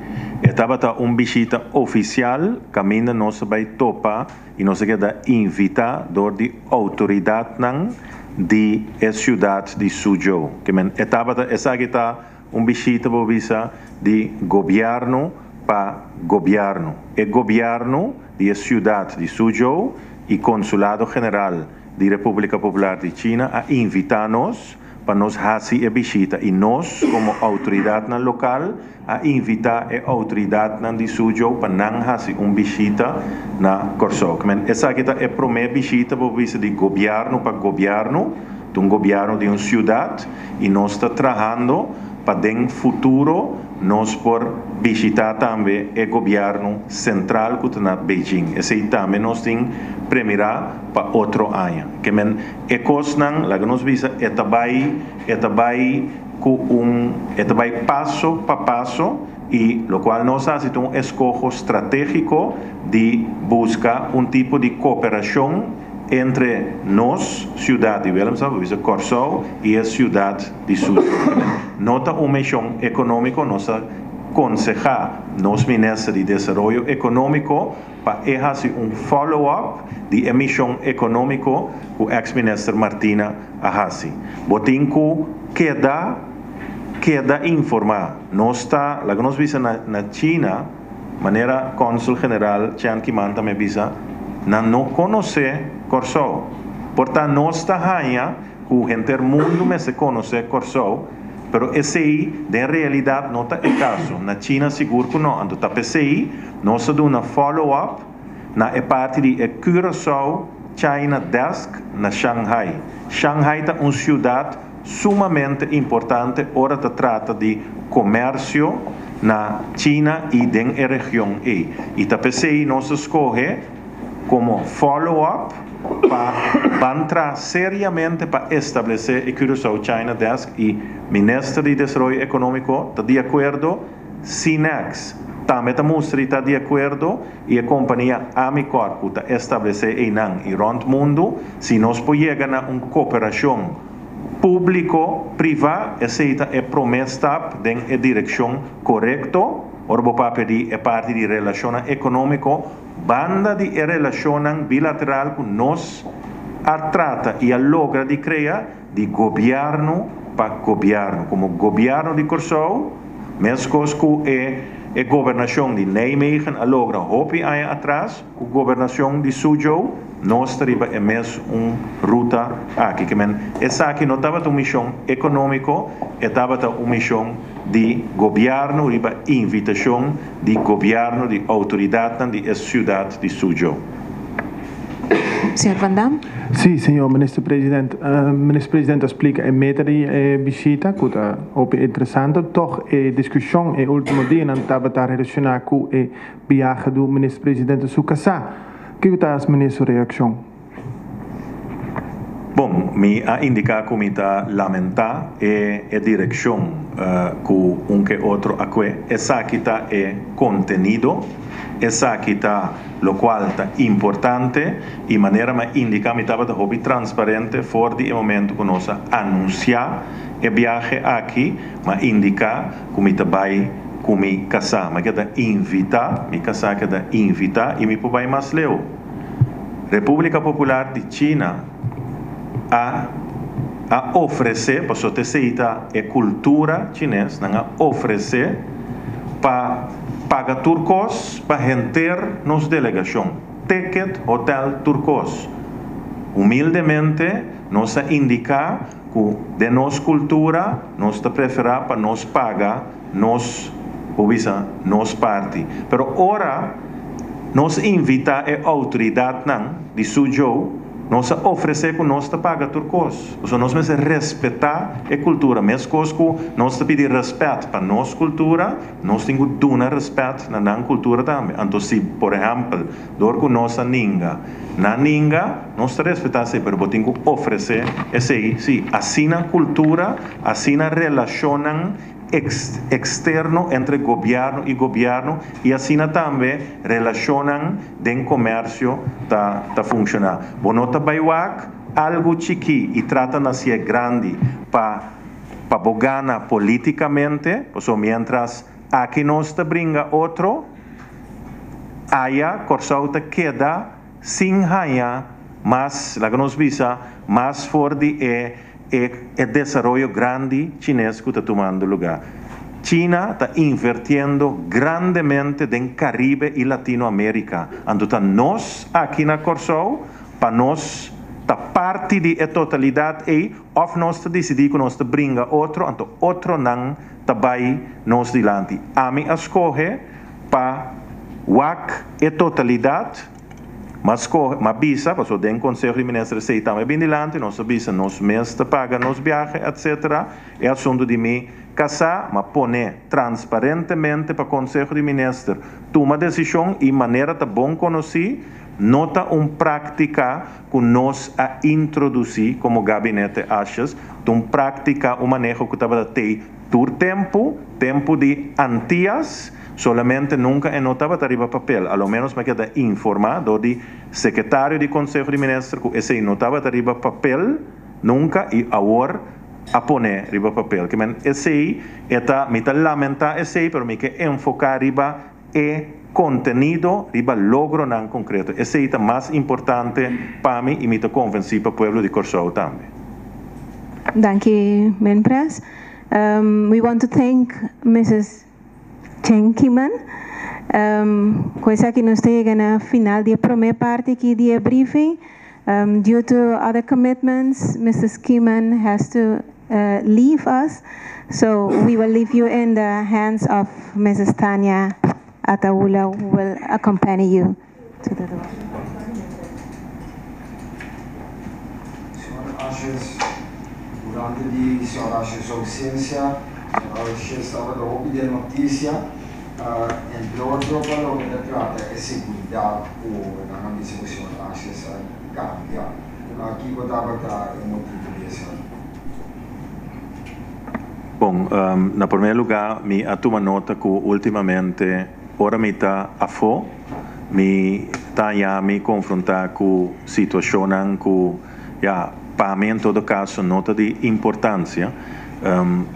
Tabata un bishita ofisial, kaminda nos a bai topa i nos a keda invitá dor di outoridatnan di e siudat di Suzhou. Ke men tabata esaki ta un bishita, bo bisa, di gobièrnu pa gobièrnu. E gobièrnu di e siudat di Suzhou i Konsulado General di Repúblika Popular di China a invitá nos pa nos hasi e bishita i nos komo outoridat lokal a invitá e outoridat di Suzhou pa nan hasi un bishita na Kòrsou. Esaki ta e promé bishita, bo bisa, di gobièrnu pa gobièrnu, di un gobièrnu di un siudat i nos ta trahando pa den futuro nos por bishitá tambe e gobièrnu sentral ku ta na Beijing. Esei tambe nos tin premirá pa otro aña. Ke men e kosnan, laga nos bisa, e ta bai ku un e ta bai paso pa paso i loke nos a hasi un eskoho stratégiko di buska un tipo di kooperashon entre nos, siudat di Willemstad, Kòrsou i e siudat di Suzhou. No ta un mishon ekonómiko, nos a konsehá nos minister di Desaroyo Ekonómiko pa hasi un follow-up di e mishon ekonómiko ku ex-minister Martina a hasi. Bo tin ku keda informá. Nos ta, laga nos bisa, na China, manera konsul general Chan Kiman tambe a bisa, nan no konosé Kòrsou. Portanto, nos ta haña ku henter mundu mester konosé Kòrsou, pero esei, den realidat, no ta e kaso. Na China sigur ku no. Anto, ta p'esei, nos a duna follow-up na e parti di e Curaçao China Desk na Shanghai. Shanghai ta un siudat sumamente importante ora ta trata di komersio na China i den e region ei. I ta p'esei nos a skohe komo follow-up pa entra seriamente pa establesé e Curaçao China Desk i Minister di Desaroyo Ekonómiko ta di akuerdo, CINEX tambe ta mustra ta di akuerdo i e kompania Amicorp ta establesé einan i rònt mundu, si nos por yega na un kooperashon públiko-privá, esei ta e promé stap den e direkshon korekto, ora bo papia di e parti di relashon ekonómiko, banda di relashon bilateral ku nos a trata i a logra di krea di gobièrnu pa gobièrnu, komo gobièrnu di Kòrsou, meskos ku e gobernashon di Nijmegen a logra hopi aña atras, ku gobernashon di Suzhou, nos ta riba e mesun ruta aki. Ke men, esaki no tabata un mishon ekonómiko, tabata un mishon di gobièrnu, riba invitashon di gobièrnu, di outoridat di siudat di Suzhou. Señor Van Dam. Si, señor minister-president. Minister-president a splika e meta di e bishita, ku ta hopi interesante. Tòg e diskushon e último dianan tabata relashoná ku e biahe di minister-president su kasá. Kiko ta minister su reakshon? Bon, mi a indiká ku mi ta lamentá e e direkshon ku un ke otro a kue. Esaki ta e kontenido, esaki ta lokual ta importante i manera mi a indiká mi tabata hopi transparente for di e momento ku nos a anunsiá e biahe aki, mi a indiká ku mi ta bai ku mi kasá. Mi a keda invitá, mi kasá a keda invitá i mi por bai mas leu. Repúblika Popular di China a a ofresé, pasobra ta esei ta e kultura chines, nan a ofresé pa paga tur kos pa henter nos delegashon, ticket, hotel, tur kos. Humildemente nos a indiká ku den nos kultura nos ta preferá pa nos paga nos, bo bisa, nos parti. Pero ora nos invitá e outoridatnan di Suzhou, nos a ofresé ku nos ta paga tur kos. Pasobra nos mester respetá e kultura. Meskos ku nos ta pidi rèspèt pa nos kultura, nos tin ku duna rèspèt na nan kultura tambe. Anto si, por ehèmpel, dor ku nos a ninga, nan ninga, nos ta respetá esei, pero bo tin ku ofresé esei. Sí, asina kultura, asina relashonnan externo entre gobierno y gobierno y asina tambe relacionnan den comercio ta ta funciona. Bo no ta bay wak algo chiki y trata na hacié grandi pa pa bo gana politicamente, pasobra mientras aki nos ta bringa otro, aya Corsou ta keda sin haña mas, laga nos bisa, mas for di e e e desaroyo grandi chines ku ta tumando lugá. China ta invertiendo grandemente den Karibe i Latinoamérika. Anto ta nos aki na Kòrsou pa nos ta parti di e totalidat ei òf nos ta disidí ku nos ta bringa otro anto otronan ta bai nos dilanti. Ami a skohe pa wak e totalidat. M'a skohe, m'a bisa, pasobra den Konseho di Minister esei tambe bin dilanti, nos a bisa nos mes ta paga nos biahe etcetera. E asuntu di mi kasá, m'a pone transparentemente pa Konseho di Minister tuma desishon i manera ta bon konosí, no ta un práktika ku nos a introdusí komo Gabinete Asjes, ta un práktika, un maneho ku tabata tei Tur tempu, tempu di Antias, solamente nunka e no tabata riba papel. A lo ménos mi a keda informá dor di sekretario di Konseho di Minister ku esei no tabata riba papel nunka i awor a pon'é riba papel. Ke men esei e ta, mi ta lamentá esei pero mi ke enfoká riba e kontenido, riba logronan konkreto. Esei ta mas importante pa mi i mi ta konvensí pa pueblo di Kòrsou tambe. Danki Minpres. We want to thank Mrs. Chen Kiman. Ku esaki nos ta yega na final di e promé parti aki di e briefing. Due to other commitments, Mrs. Kiman has to leave us, so we will leave you in the hands of Mrs. Tania Ataula who will accompany you to the door. Señor Asjes, durante di señor Asjes su ausencia, señor Asjes tabata hopi den noticia, entre otro pa loke ta trata e seguridad cu nan a bisa cu señor Asjes a cambia. Kico tabata e motibo di esaki? Bon, na primer lugar mi a tuma nota cu ultimamente ora mi ta afo mi ta haña mi confronta cu situacionnan cu ya pa mi en todo caso no ta di importancia.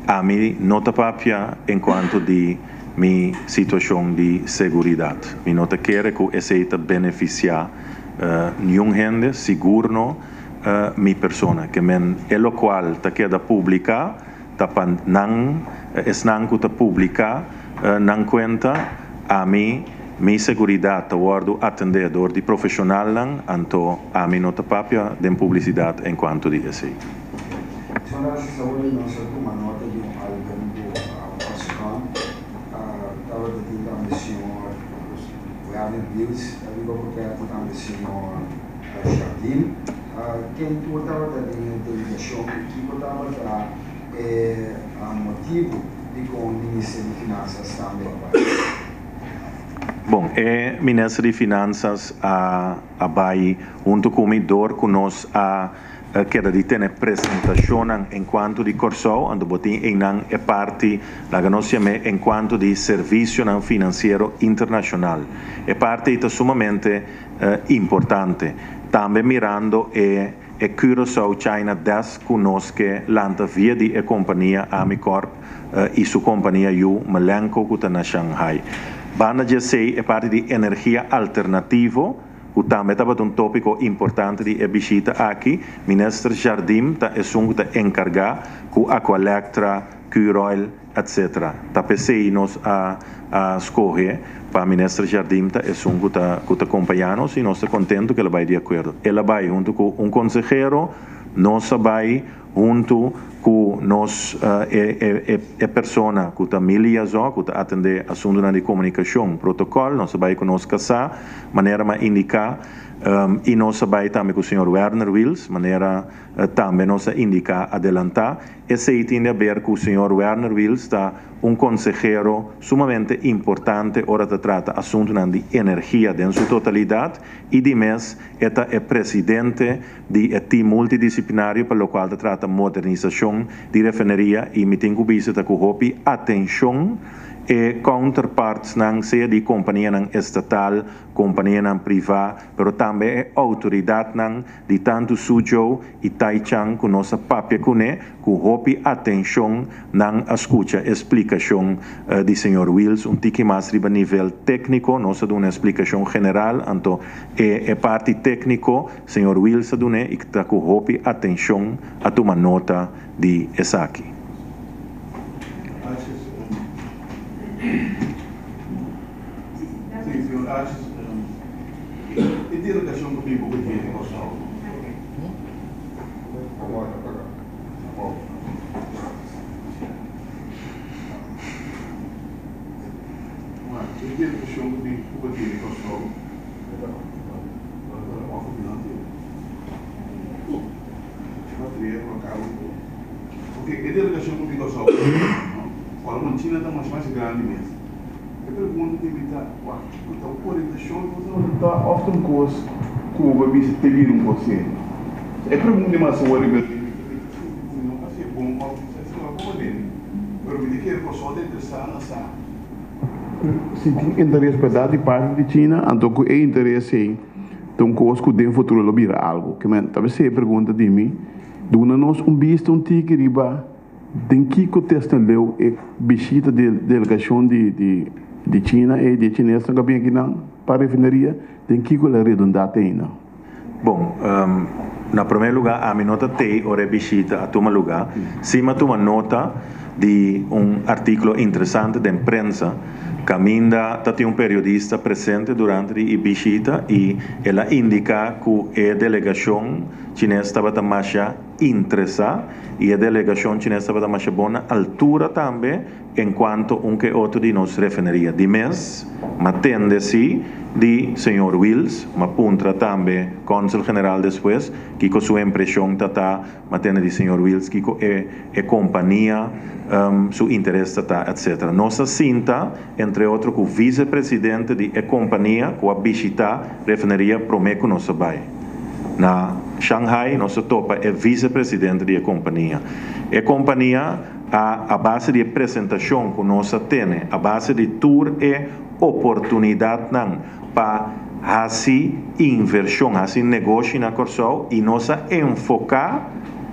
Ami no ta papia en cuanto di mi situacion di seguridad. Mi no ta kere cu esey ta beneficia niun hende, sigur no mi persona. Ke men e locual ta keda publica ta pa nan, esnan cu ta publica nan cuenta, ami mi seguridad ta wordo atende door di profesionalnan, anto ami no ta papia den publicidad en cuanto di esey. Señor Assis, awor di nos a tuma nota di un algun cu a pasa rond. Tabata tin tambe señor Werner Biels ariba portret y tambe señor. Jardim. Ken tur tabata den e delegashon i kiko tabata e motibu dikon Minister di Finansas tambe a bai? Bon, e Minister di Finansas a bai huntu ku mi dor ku nos a keda di tene presentashonnan enkuanto di Kòrsou, anto bo tin einan e parti, laga nos yam'é, enkuanto di servisionan finansiero internashonal. E parti ei ta sumamente importante. Tambe mirando e e Curaçao China Desk ku nos ke lanta via di e kompania Amicorp i su kompania yu Melenco ku ta na Shanghai. Banda di esei e parti di energia alternativo ku tambe tabata un tópiko importante di e bishita aki, Minister Jardim ta esun ku ta enkargá ku Aqualectra, Curoil, etc. Ta p'esei nos a a skohe pa Minister Jardim ta esun ku ta ku ta kompañá nos i nos ta kontentu ku el a bai di akuerdo. El a bai huntu ku un konsehero, nos a bai huntu ku nos e e e persona ku ta mi liaison ku ta atendé asuntunan di komunikashon, protokòl, nos a bai ku nos kasá manera mi a indiká i nos a bai tambe ku señor Werner Wiels manera tambe nos a indiká adelantá. Esei tin di haber ku señor Werner Wiels ta un konsehero sumamente importante ora ta trata asuntunan di energia den su totalidat i di mes e ta e presidente di e team multidisiplinario pa lokual ta trata modernisashon di refineria i mi tin ku bisa ta ku hopi atenshon e counterpartsnan sea di kompanianan estatal, kompanianan privá pero tambe e outoridatnan di tantu Suzhou i Taichang ku nos a papia kuné, ku hopi atenshon nan a skucha e splikashon di señor Wiels un tiki mas riba nivel tékniko. Nos a duna e splikashon general, anto e e parti tékniko señor Wiels a dun'é i ta ku hopi atenshon a tuma nota di esaki. Sí, señor Asjes, e delegashon ku bin boka dje di Kòrsou. E delegashon ku bin boka dje di Kòrsou. E delegashon ku bin Kòrsou, ora ku China ta mas mas grandi mes. E pregunta debe ta, Wak, kiko ta un orientashon ku boso ta ta òf ta un kos ku bo bisa te bira un kos serio? E pregunta di mas awor riba mi ta bisa sinti ku mi no hasié bon òf bisa esei no a komprendé mi, pero mi ta kere ku boso ta interesá na sa si tin interes bèrdat di parti di China, anto ku e interes ei ta un kos ku den futuro lo bira algu. Ke men ta bisa e pregunta di mi, duna nos un bista un tiki riba. Den kiko testa leu e bishita di delegacion di di China e di e chinesnan ku a bin akinan pa refineria, den kiko el a redunda te ainda? Bon, na prome luga ami no ta tei ora e bishita a tuma luga. Si mi a tuma nota di un artikulo interesante den prensa kaminda ta tin un periodista presente durante di e bishita i el a indica ku e delegacion chines tabata masha interesá i e delegashon chines tabata masha bon na altura tambe en kuanto un ke otro di nos refineria. Di mes, m'a tende si di señor Wiels, m'a puntra tambe Kònsel General despues kiko su impreshon ta ta, m'a tende di señor Wiels kiko e e kompania su interes ta ta, etcetera. Nos a sinta entre otro ku visepresidente di e kompania ku a bishitá refineria promé ku nos a bai. Na Shanghai nos a topa e visepresidente di e kompania. E kompania a a base di e presentashon ku nos a tene, a base di tur e oportunidatnan pa hasi invershon, hasi negoshi na Kòrsou i nos a enfoká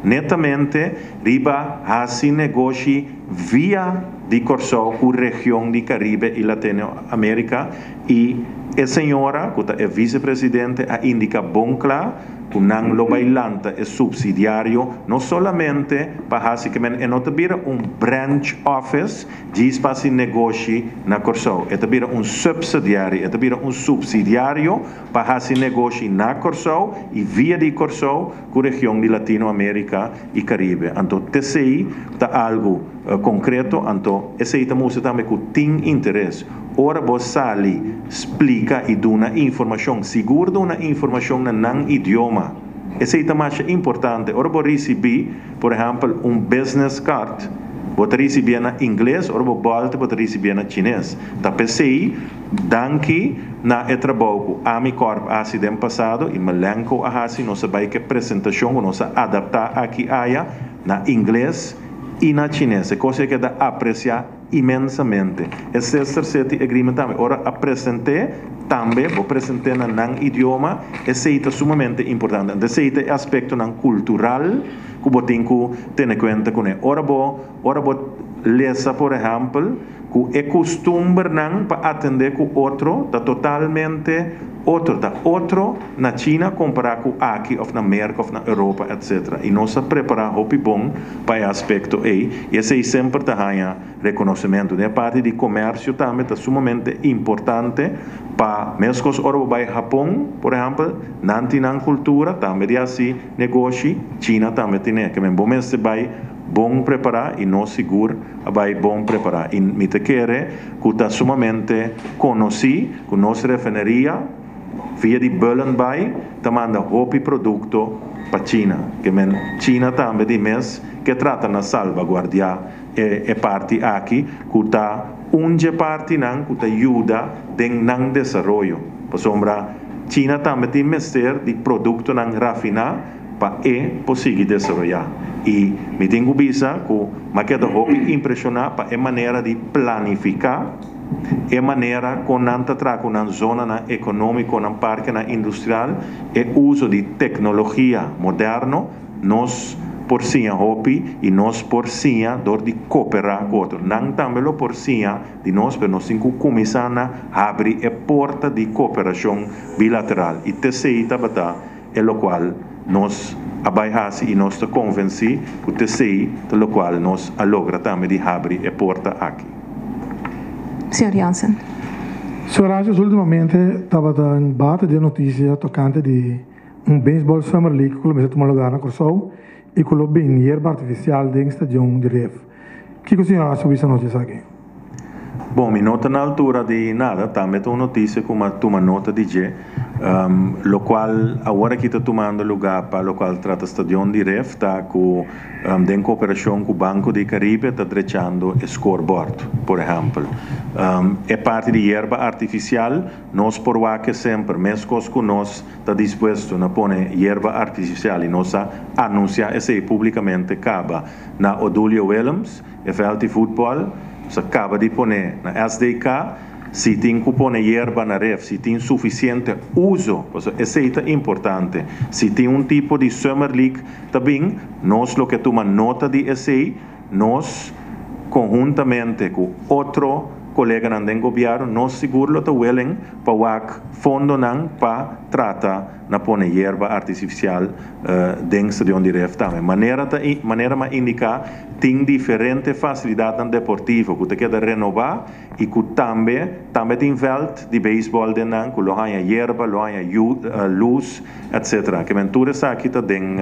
netamente riba hasi negoshi via di Kòrsou ku region di Karibe i Latinoamerika i e señora ku ta e visepresidente a indiká bon kla ku nan lo bai lanta e supsidiario no solamente pa hasi ke men e no ta bira un branch office djis pa hasi negoshi na Kòrsou e ta bira un subsidiary e ta bira un supsidiario pa hasi negoshi na Kòrsou i via di Kòrsou ku region di Latinoamerika i Karibe. Anto t'esei ta algu konkreto, anto esei ta mustra tambe ku tin interes. Ora bo sali splika i duna informashon, sigur duna informashon na nan idioma. Esei ta masha importante. Ora bo risibí, por ehèmpel, un business card, bo ta risibié na ingles, ora bo bòlta bo ta risibié na chines. Ta p'esei, danki na e trabou ku Amicorp a hasi den pasado i Melenco a hasi, nos a bai ku e presentashon ku nos a adaptá aki aya na ingles i na chines. E kos ei keda apresiá inmensamente. E Sister City Agreement tambe, ora a present'é, tambe bo present'é na nan idioma, esei ta sumamente importante. Anto esei ta e aspektonan kultural ku bo tin ku tene kuenta kuné. Ora bo, ora bo lesa por ehèmpel ku e kustumbernan pa atendé ku otro ta totalmente otro, ta otro na China kompará ku aki òf na Merka òf na Europa etcetera. I nos a prepará hopi bon pa e aspekto ei i esei semper ta haña rekonosementu. Den e parti di komersio tambe ta sumamente importante pa meskos ora bo bai Hapon por ehèmpel nan tin nan kultura tambe di hasi negoshi, China tambe tine. Ke men bo mester bai bon prepará i nos sigur a bai bon prepará. I mi ta kere ku ta sumamente konosí ku nos refineria via di Bullenbaai ta manda hopi produkto pa China. Ke men China tambe di mes ke trata na salbaguardiá e e parti aki ku ta un dje partinan ku ta yuda den nan desaroyo. Pasobra China tambe tin mester di produktonan rafiná pa e por sigui desaroyá. I mi tin ku bisa ku m'a keda hopi impreshoná pa e manera di planifiká, e manera kon nan ta traha ku nan zonanan ekonómiko, nan parkenan industrial, e uso di teknologia moderno. Nos por siña hopi i nos por siña dor di koperá ku otro. Nan tambe lo por siña di nos, pero nos tin ku kuminsá na habri e porta di koperashon bilateral. I t'esei tabata e lokual nos a bai hasi i nos ta konvensí ku t'esei ta lokual nos a logra tambe di habri e porta aki. Señor Jansen. Señor Rajos, últimamente tabata en bate den notisia tokante di un Baseball Summer League ku lo mester tuma lugar na Kòrsou i ku lo bin yerba artifisial den stadion di Ref. Kiko señor Rajos por bisa nos di esaki? Bon, mi no ta na altura di nada, tambe ta un noticia cu mi a tuma nota di dje, locual awor aki ta tumando lugar pa locual trata Stadion di Ref ta cu den cooperacion cu Banco di Caribe ta drechando e scoreboard, por ehempel. E parti di yerba artificial nos por wak semper, mescos cu nos ta dispuesto na pone yerba artificial y nos a anuncia esey publicamente caba na Odulio Willems, E veld di futbòl sa kaba di pone na SDK, si tin ku pone yerba na ref, si tin sufisiente uso, pasobra esei ta importante. Si tin un tipo di Summer League ta bin, nos lo ke tuma nota di esei, nos konhuntamente ku otro koleganan den gobièrnu, nos sigur lo ta willing pa wak fondonan pa trata na pone yerba artisifisial den stadion di ref tambe. Manera ta manera m'a indiká tin diferente fasilidatnan deportivo ku ta keda renobá i ku tambe tambe tin vèlt di beisbòl den nan ku lo haña yerba, lo haña lus etsetera. Ke men tur esaki ta den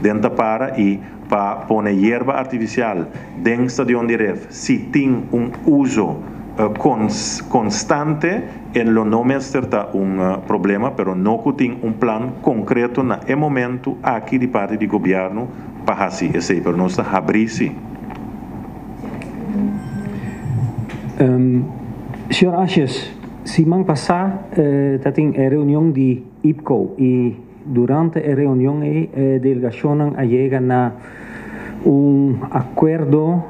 den tapara i pa pone yerba artifisial den stadion di ref si tin un uso konstante e lo no mester ta un problema pero no ku tin un plan konkreto na e momentu aki di parti di gobièrnu pa hasi esei pero nos ta habrí si. Señor Asjes, siman pasá ta tin e reunion di IPKO i Durante e reunion ei e delegacionnan a yega na un acuerdo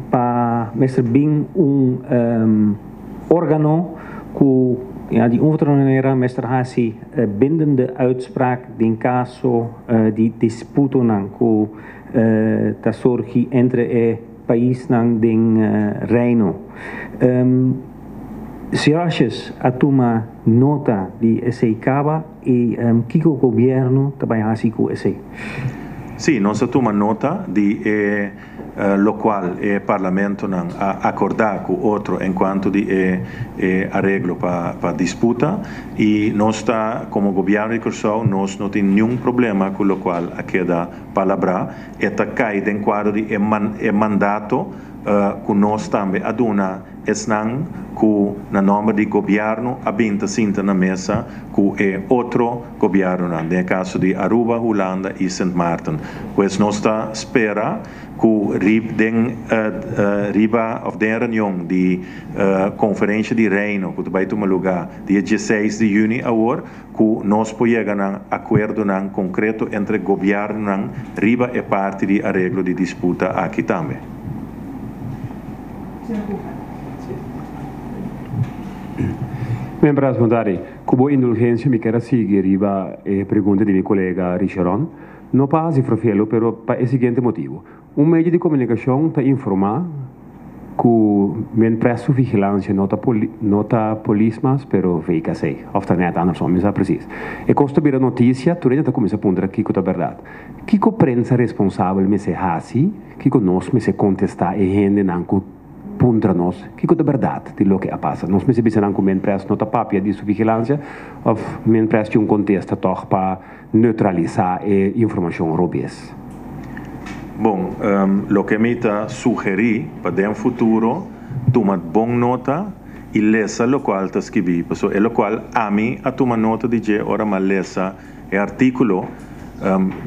pa mester bin un organo cu ya di un of otro manera mester haci bindende uitspraak den caso di disputonan cu ta surgi entre e paisnan den Reino. Señor Asjes a tuma nota di esey caba. I kiko gobièrnu ta bai hasi ku esei? Sí, nos a tuma nota di e lokual e parlamentonan a akordá ku otro enkuanto di e e areglo pa pa disputa i nos ta komo gobièrnu di Kòrsou nos no tin niun problema ku lokual a keda palabrá. E ta kai den kuadro di e e mandato. Ku nos tambe a duna esnan ku na nòmber di gobièrnu a bin ta sinta na mesa ku e otro gobièrnunan, den e kaso di Aruba, Hulanda i Sint Maarten. Pues nos ta spera ku rib den riba òf den e reunion di Konferensha di Reino ku ta bai tuma lugá dia dieseis di yüni awor ku nos por yega na akuerdonan konkreto entre gobièrnunan riba e parti di areglo di disputa aki tambe. Miembro Asmundari, ku bo indulgensia mi kier a sigui riba e pregunta di mi kolega Richeron. No pa hasi frofelo, pero pa e siguiente motibu. Un medio di komunikashon ta informá ku Minpres su vigilansia no ta no ta polis mas pero VKC òf ta nèt andersom, mi sa presis. E kos ta bira notisia, tur hende ta kuminsá puntra kiko ta bèrdat. Kiko prensa responsabel mester hasi, kiko nos mester kontestá e hendenan ku puntra nos kiko ta bèrdat di loke a pasa? Nos mester bisa nan ku Minpres no ta papia di su vigilansia òf Minpres tin un kontesta tòg pa neutralisá e informashon robes? Bon, loke mi ta sugerí pa den futuro tuma bon nota i lesa lokual ta skibí, pasobra e lokual ami a tuma nota di dje ora m'a lesa e artíkulo,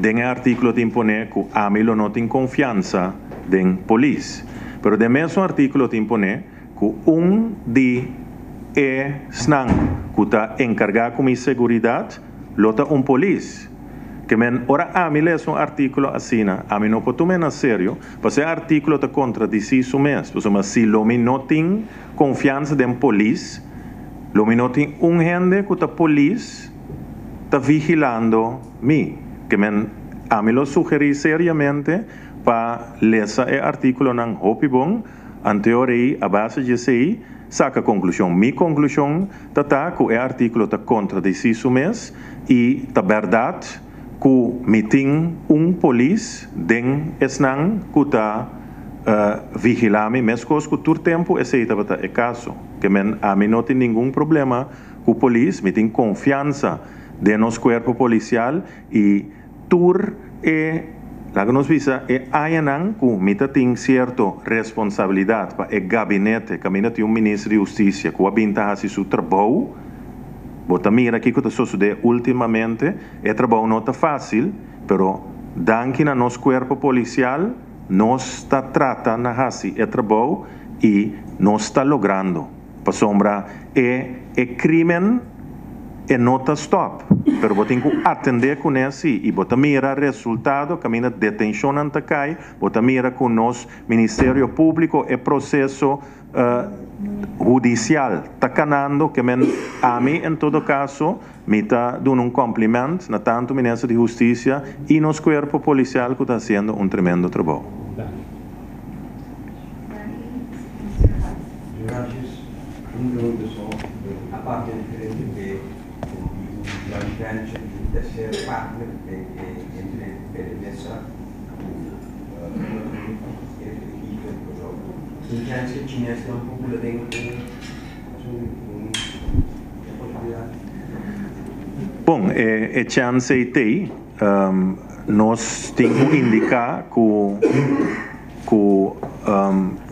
den e artíkulo tin poné ku ami lo no tin konfiansa den polis. Pero den mesun artíkulo tin poné ku un di esnan ku ta enkargá ku mi seguridat, Lo ta un polis. Ke men, ora ami lesa un artíkulo asina, ami no por tum'é na serio, pasobra e artíkulo ta kontradisí su mes. Pasobra si lo mi no tin konfiansa den polis, lo mi no tin un hende ku ta polis ta vigilando mi. Ke men, ami lo sugerí seriamente pa lesa e artíkulonan hopi bon, anteor ei a base di esei saka konklushon. Mi konklushon Ta ta ku e artíkulo ta kontradisí su mes i ta bèrdat ku mi tin un polis den esnan ku ta vigilá mi meskos ku tur tempu esei tabata e kaso. Ke men ami no tin ningun problema ku polis, mi tin konfiansa den nos kuerpo polisial i Tur e, laga nos bisa, e añanan ku mi ta tin sierto responsabilidat pa e gabinete kaminda tin un minister di hustisia ku a bin ta hasi su trabou, bo ta mira kiko ta sosodé últimamente, e trabou no ta fásil, pero danki na nos kuerpo polisial nos ta trata na hasi e trabou i nos ta logrando. Pasobra e e crimen e no ta stop, pero bo tin cu atende cune si y bo ta mira resultado caminda detencionnan ta cay, bo ta mira cu nos Ministerio Publico e proceso hudicial ta canando, ke men ami en todo caso mi ta duna un compliment na tanto Minister di Husticia y nos cuerpo policial cu ta haciendo un tremendo trabou. Gracias. Un pregunta so. A papia diferente di un joint venture di un tercer partner entre PDVSA cu Un chance chines nan por bula den un posibilidad? Bon, e chance ei t'ei. Nos tin ku indiká ku ku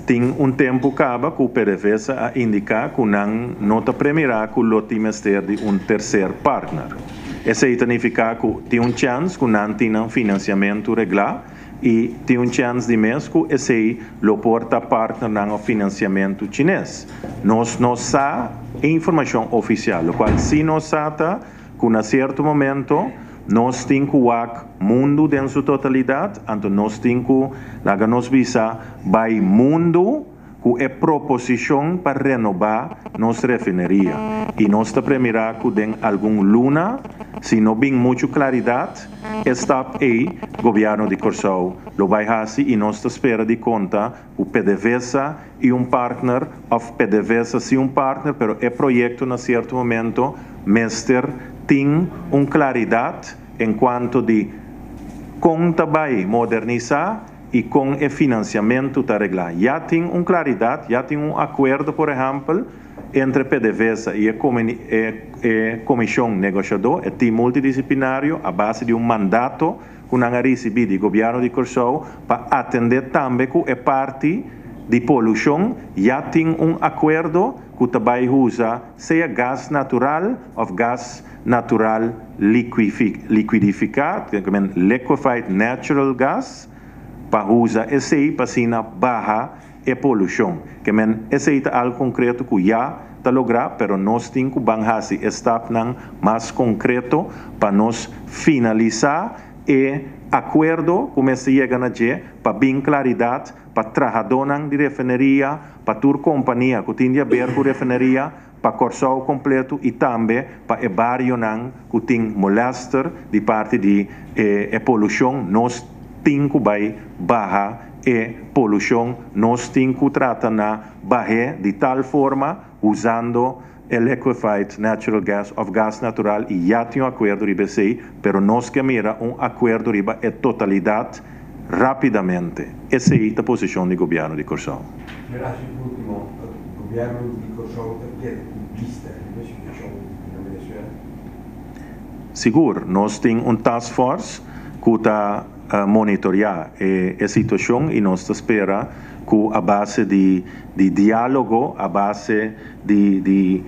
tin un tempu kaba ku PDVSA a indiká ku nan no ta premirá ku lo tin mester di un terser partner. Esei ta nifiká ku tin un chèns ku nan tin nan finansiamentu reglá i tin un chèns di mes ku esei lo por ta partnernan òf finansiamentu chines. Nos no sa e informashon ofisial, lokual si nos sa ta ku na sierto momento nos tin ku wak mundu den su totalidat, anto nos tin ku, laga nos bisa, bai mundu ku e proposishon pa renobá nos refineria. I nos ta premirá ku den algun luna, si no bin muchu klaridat, e stap ei gobièrnu di Kòrsou lo bai hasi i nos ta spera di konta ku PDVSA i un partner of PDVSA sin un partner pero e proyecto na cierto momento mester tin un claridad en cuanto di con ta bay modernisa y con e financiamento ta regla. Ya tin un claridad, ya tin un acuerdo por ehempel entre PDVSA y e e comision negociador, e team multidisciplinario a base di un mandato ku nan a risibí di gobièrnu di Kòrsou pa atendé tambe ku e parti di polushon ya tin un akuerdo ku ta bai usa sea gas natural òf gas natural likidifiká, liquefied natural gas, pa usa esei pa asina baha e polushon. Ke men esei ta algu konkreto ku ya ta lográ, pero nos tin ku ban hasi e stapnan mas konkreto pa nos finalisá e akuerdo ku mester yega na dje pa bin klaridat pa trahadónan di refineria, pa tur kompania ku tin di aber ku refineria, pa Kòrsou kompleto i tambe pa e barionan ku tin molèster di parti di e polushon. Nos tin ku bai baha e polushon, nos tin ku trata na bah'é di tal forma usando e liquefied natural gas òf gas natural i ya tin un akuerdo riba esei, pero nos ke mira un akuerdo riba e totalidat rápidamente. Esei ta posishon di gobièrnu di Kòrsou. Gracias por ultimo, gobièrnu di Kòrsou ta keda ku bista riba e situashon na Venezuela? Sigur, nos tin un task force ku ta monitoriá e situashon i nos ta spera ku a base di di diálogo, a base di di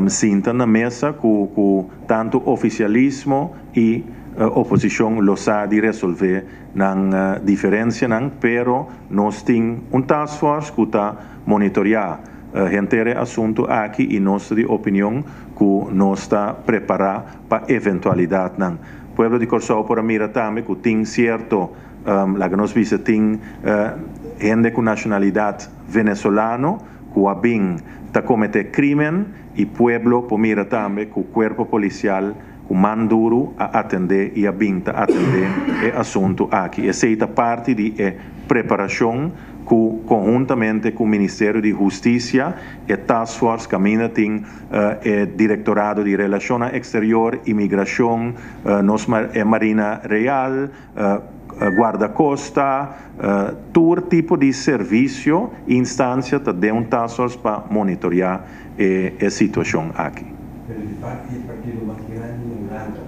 sinta na mesa ku ku tantu ofisialismo i oposishon lo sa di resolvé nan diferensianan, pero nos tin un task force ku ta monitoriá henter e asuntu aki i nos ta di opinion ku nos ta prepará pa eventualidatnan. Pueblo di Kòrsou por a mira tambe ku tin sierto, laga nos bisa tin hende ku nashonalidat venezolano ku a bin ta kometé krímen i pueblo por mira tambe ku kuerpo polisial ku man duru a atendé i a bin ta atendé e asuntu aki. Esei ta parti di e preparashon ku konhuntamente ku Ministerio di Hustisia, e task force kaminda tin e Direktorado di Relashonnan Eksterior, Imigrashon, nos e Marina Real, Guardakosta, tur tipo di servisio i instansia ta den un task force pa monitoriá e situashon aki. Pero di parti di e partido mas grandi na Hulanda,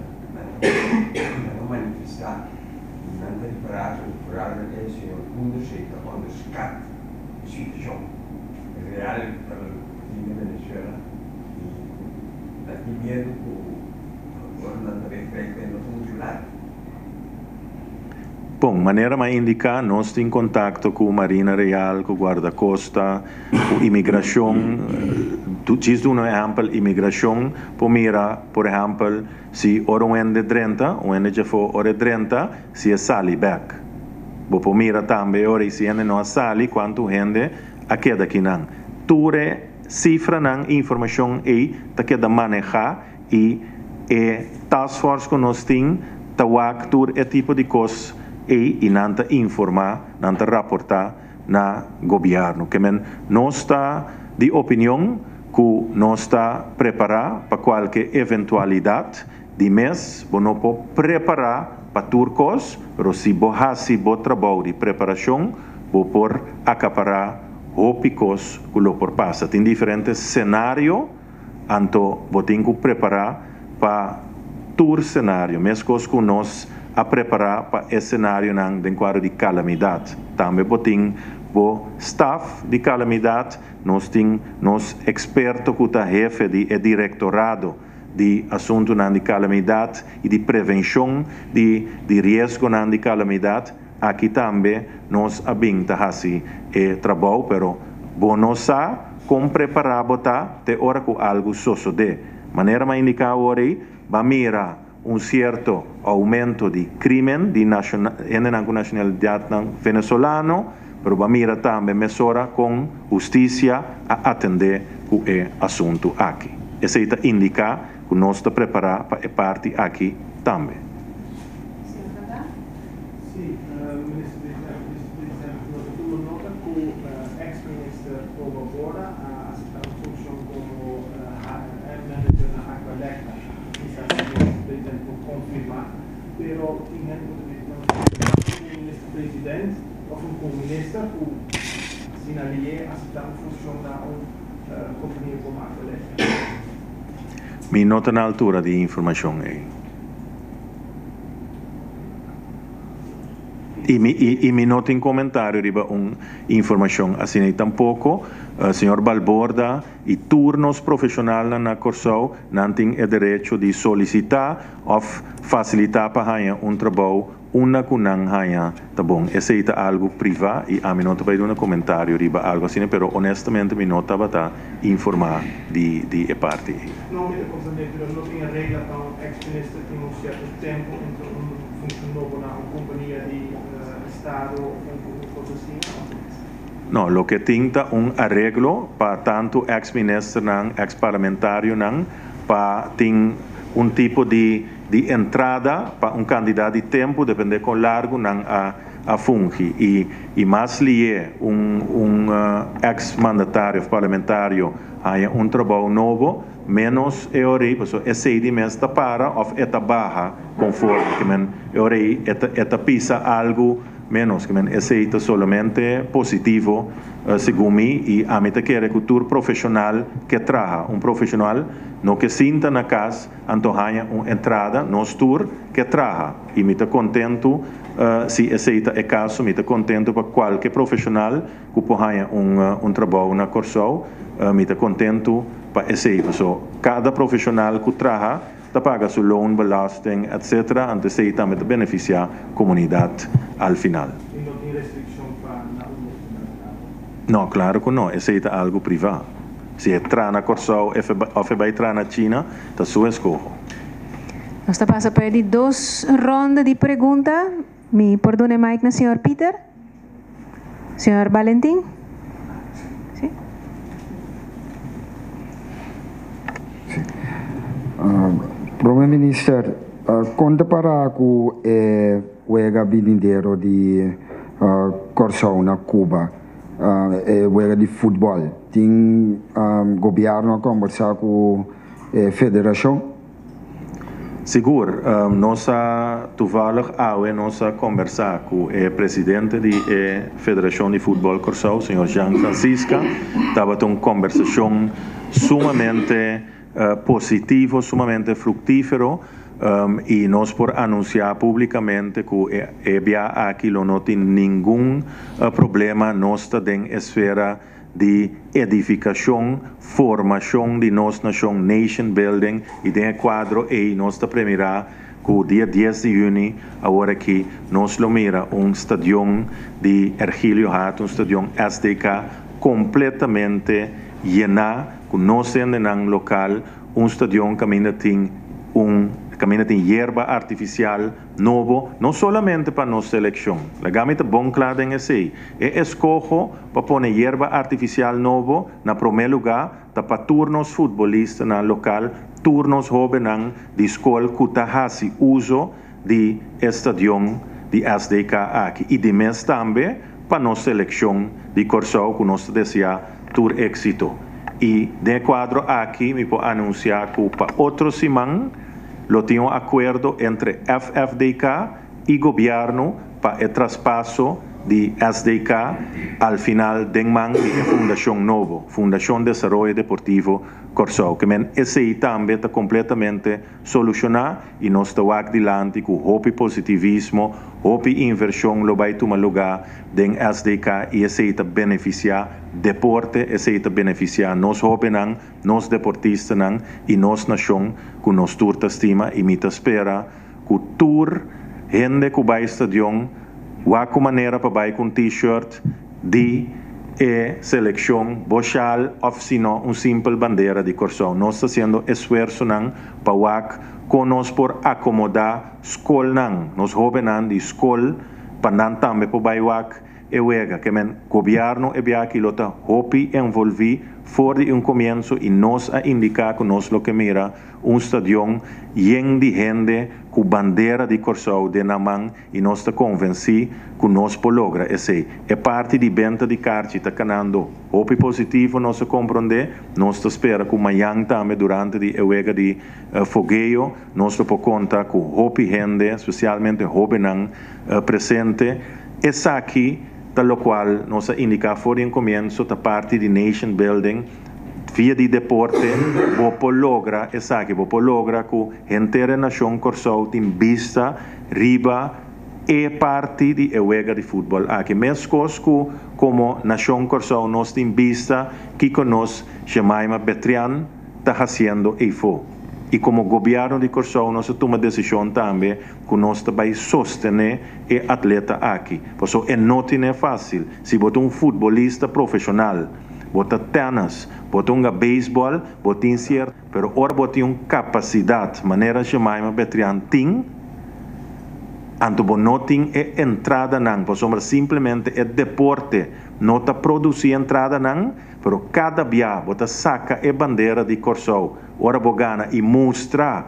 nan a manifestá ku nan ta ripará ku foral e señor Koenders ei ta onderskat e situashon real ku ta tin na Venezuela i ku nan tin miedu ku ora nan ta bay krijg e no ta muchu largu. Bon, manera mi a indiká, nos tin kontakto ku Marina Real, ku Guardakosta, ku imigrashon. Djis duna un ehèmpel, imigrashon por mira, por ehèmpel, si ora un hende drenta, un hende djafó ora e drenta, si e sali bèk. Bo por mira tambe ora i si hende no a sali, kuantu hende a keda akinan. Tur e sifranan i informashon ei ta keda manehá I e task force ku nos tin ta wak tur e tipo di kos ei i nan ta informá, nan ta raportá na gobièrnu. Ke men nos ta di opinion ku nos ta prepará pa kualke eventualidat. Di mes bo no por prepará pa tur kos, pero si bo hasi bo trabou di preparashon bo por akapará hopi kos ku lo por pasa. Tin diferente senario. Anto bo tin ku prepará pa tur senario, meskos ku nos a prepará pa e senarionan den kuadro di kalamidat. Tambe bo tin bo staf di kalamidat, nos tin nos eksperto ku ta hefe di e direktorado di asuntunan di kalamidat i di prevenshon di di riesgonan di kalamidat. Aki tambe nos a bin ta hasi e trabou, pero bo no sa kon prepará bo ta te ora ku algu sosodé. Manera mi a indiká awor ei, ba mira un sierto oumento di krímen di hendenan ku nashonalidatnan venezolano, pero ba mira tambe mesora kon hustisia a atendé ku e asuntu aki. Esei ta indiká ku nos ta prepará pa e parti aki tambe. Sí, Minister Presidente, Minister Presidente, nos a tuma nota cu ex Minister Oba Bora a acepta un funcion como HRM Manager na Aqualectra. Quizas si Minister Presidente por confirma, pero tin hende cu ta bisa nos un Minister President of un co-minister cu asina lié acepta un funcion na un compania como Aqualectra. Mi no ta na altura di informacion ey. I mi, i, i mi no tin komentario riba un informashon asina i tampoko. Señor Balborda i tur nos profeshonalnan na Kòrsou, nan tin e derecho di solisitá òf fasilitá pa haña un trabou unda ku nan haña ta bon. Esei ta algu privá i ami no ta bai duna komentario riba algu asina, pero honestamente mi no tabata informá di di e parti ei. No, mi ta komprendé, pero no tin e regla pa un ex-minister tin un sierto tempu entre un funshon nobo na un kompania di estado of un kos asina, of no? No, loke tin ta un areglo pa tantu ex-ministernan, ex-parlamentarionan pa tin un tipo di di entrada pa un kantidat di tempu, depende kon largu nan a a fungi. I i mas lié un un ex-mandatario of parlamentario haña un trabou nobo, ménos e ora ei, pasobra esei di mes ta para of e ta baha konforme ke men e ora ei e ta e ta pisa algu Ménos, ke men esei ta solamente positivo segun mi i ami ta kere ku tur profeshonal ke traha. Un profeshonal no ke sinta na kas anto haña un entrada, nos tur ke traha i mi ta kontentu si esei ta e kaso, mi ta kontentu pa kualke profeshonal ku por haña un un trabou na Kòrsou, mi ta kontentu pa esei paso kada profeshonal ku traha ta paga su loonbelasting etc. Anto esei tambe ta beneficia comunidad al final. Y no tin restriccion pa na unda e ta traha? No, claro cu no. Esei ta algo priva. Si e traha na Corsou of e bay traha na China, ta su escoho. Nos ta pasa pa e di dos ronda di pregunta. Mi por duna e mic na señor Pieter? Señor Balentin? Sí. Sí. Prome Minister, kon ta para ku e wega binidero di Kòrsou na Cuba, e wega di futbòl? Tin gobièrnu a kòmbersá ku e federashon? Sigur, nos a toevallig awe nos a kombersá ku e presidente di e Federashon di Futbòl Kòrsou, señor Jean Francisca. Tabata un kombersashon sumamente positivo, sumamente fruktífero i nos por anunsiá públikamente ku e bia aki lo no tin ningun problema. Nos ta den esfera di edificacion, formacion di nos nacion, nation building, y den e cuadro ey nos ta premira cu dia dies di juni awor aki nos lo mira un stadion di Ergilio Hato, un stadion SDK completamente yena cu nos hendenan local, un stadion caminda tin un caminda tin yerba artificial nobo, no solamente pa nos seleccion, laga mi ta bon cla den esey, e escoho Pa pone yerba artifisial nobo na promé lugá ta pa tur nos futbolistanan lokal, tur nos hóbennan di skol ku ta hasi uso di e stadion di SDK aki i di mes tambe pa nos selekshon di Kòrsou ku nos ta deseá tur éksito. I den e kuadro aki mi por anunsiá ku pa otro siman lo tin un akuerdo entre FFDK i gobièrnu pa e traspaso di SDK al final den man di e fundashon nobo, Fundashon Desaroyo Deportivo Kòrsou. Ke men esei tambe ta kompletamente solushoná i nos ta wak dilanti ku hopi positivismo, hopi invershon lo bai tuma lugá den SDK i esei ta benefisiá deporte, esei ta benefisiá nos hóbennan, nos deportistanan i nos nashon ku nos tur ta stima i mi ta spera Ku tur hende ku bai stadion wak ku manera pa bai ku un t-shirt di e selekshon, bo shal òf si no un simpel bandera di Kòrsou. Nos ta hasiendo esfuersonan pa wak kon nos por akomodá skolnan, nos hóbennan di skol pa nan tambe por bai wak E wega ke men gobièrnu e biaha aki lo ta hopi envolví for di un komienso i nos a indiká ku nos lo ke mira un stadion yen di hende ku bandera di Kòrsou den nan man i nos ta konvensí ku nos por logra esei. E parti di benta di karchi ta kanando hopi positivo nos a komprondé. Nos ta spera ku mañan tambe durante di e wega di fogeo nos lo por konta ku hopi hende, spesialmente hóbennan presente. Esaki ta locual nos a indica for di un comienzo ta parti di nation building via di deporte bo por logra esaki bo por logra cu henter e nacion Corsou tin bista riba. e parti di e wega di futbòl aki. Meskos ku komo nashon Kòrsou nos tin bista kiko nos Jemyma Betrian ta hasiendo eifó. I komo gobièrnu di Kòrsou nos a tuma desishon tambe ku nos ta bai sostené e atleta aki. Pasobra e no tine fásil. Si bo ta un futbolista profeshonal, bo ta tènis, bo ta hunga beisbòl, bo tin sierto. Pero ora bo tin un kapasidat manera Jemyma Betrian tin, anto bo no tin e entradanan, pasobra simplemente e deporte no ta produsí entradanan, pero kada bia bo ta saka e bandera di Kòrsou ora bo gana i mustra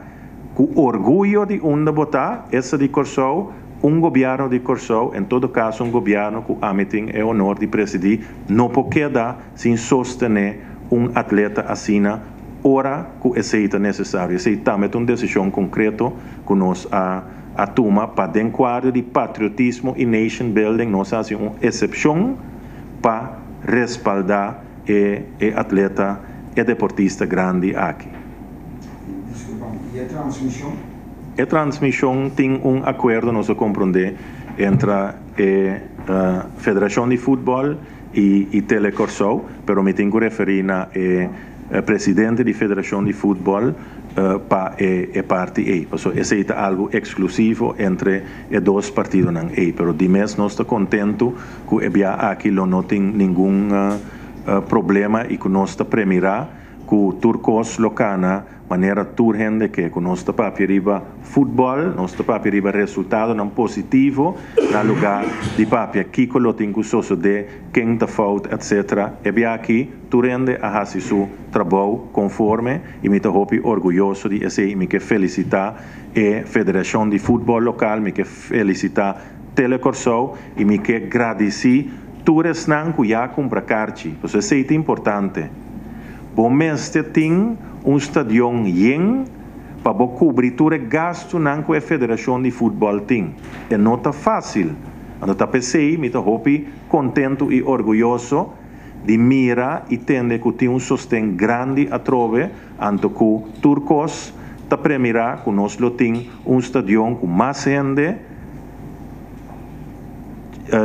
ku orguyo di unda bo ta, esta di Kòrsou, un gobièrnu di Kòrsou, en todo kaso un gobièrnu ku ami tin e honor di presidí, no por keda sin sostené un atleta asina ora ku esei ta nesesario. Esei tambe ta un desishon konkreto ku nos a a tuma pa den kuadro di patriotismo i nation building nos a hasi un esepshon pa respaldá e e atleta, e deportista grandi aki. Diskulpa, i e transmishon? E transmishon tin un akuerdo nos a komprondé entra e Federashon di Futbòl i Tele Kòrsou, pero mi tin ku referí na e presidente di Federashon di Futbòl pa e parti ei, pasobra esei ta algu eksklusivo entre e dos partidonan ei. Pero di mes nos ta kontentu ku e bia aki lo no tin ningun problema i ku nos ta premirá ku tur kos lo kana Manera tur hende ke ku nos ta papia riba futbòl, nos ta papia riba resultadonan positivo na lugá di papia kiko lo tin ku sosodé, ken ta fout etc. E bia aki tur hende a hasi su trabou konforme i mi ta hopi orguyoso di esei i mi ke felisitá e federashon di futbòl lokal, mi ke felisitá Tele Kòrsou i mi ke gradisí tur esnan ku ya a kumpra karchi, pasobra esei ta importante. Bo mester tin un stadion yen pa bo kubri tur e gastunan ku e federashon di futbòl tin. E no ta fásil. Anto ta p'esei mi ta hopi kontentu i orguyoso di mira i tende ku tin un sosten grandi atrobe anto ku tur kos ta premirá ku nos lo tin un stadion ku mas hende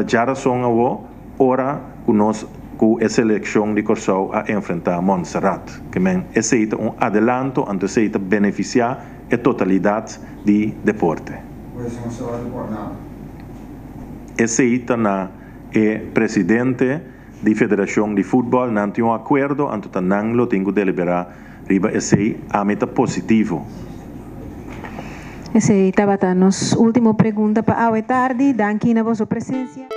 djarason awo. Ora ku nos ku e selekshon di Kòrsou a enfrentá Montserrat. Ke men esei ta un adelanto anto esei ta benefisiá e totalidat di deporte. Pues no se wòrdu por nada. Esei ta na e presidente di federashon di futbòl, nan tin un akuerdo anto ta nan lo tin ku deliberá riba esei. Ami ta positivo. Esei tabata nos último pregunta pa awe tardi. Danki na boso presensia.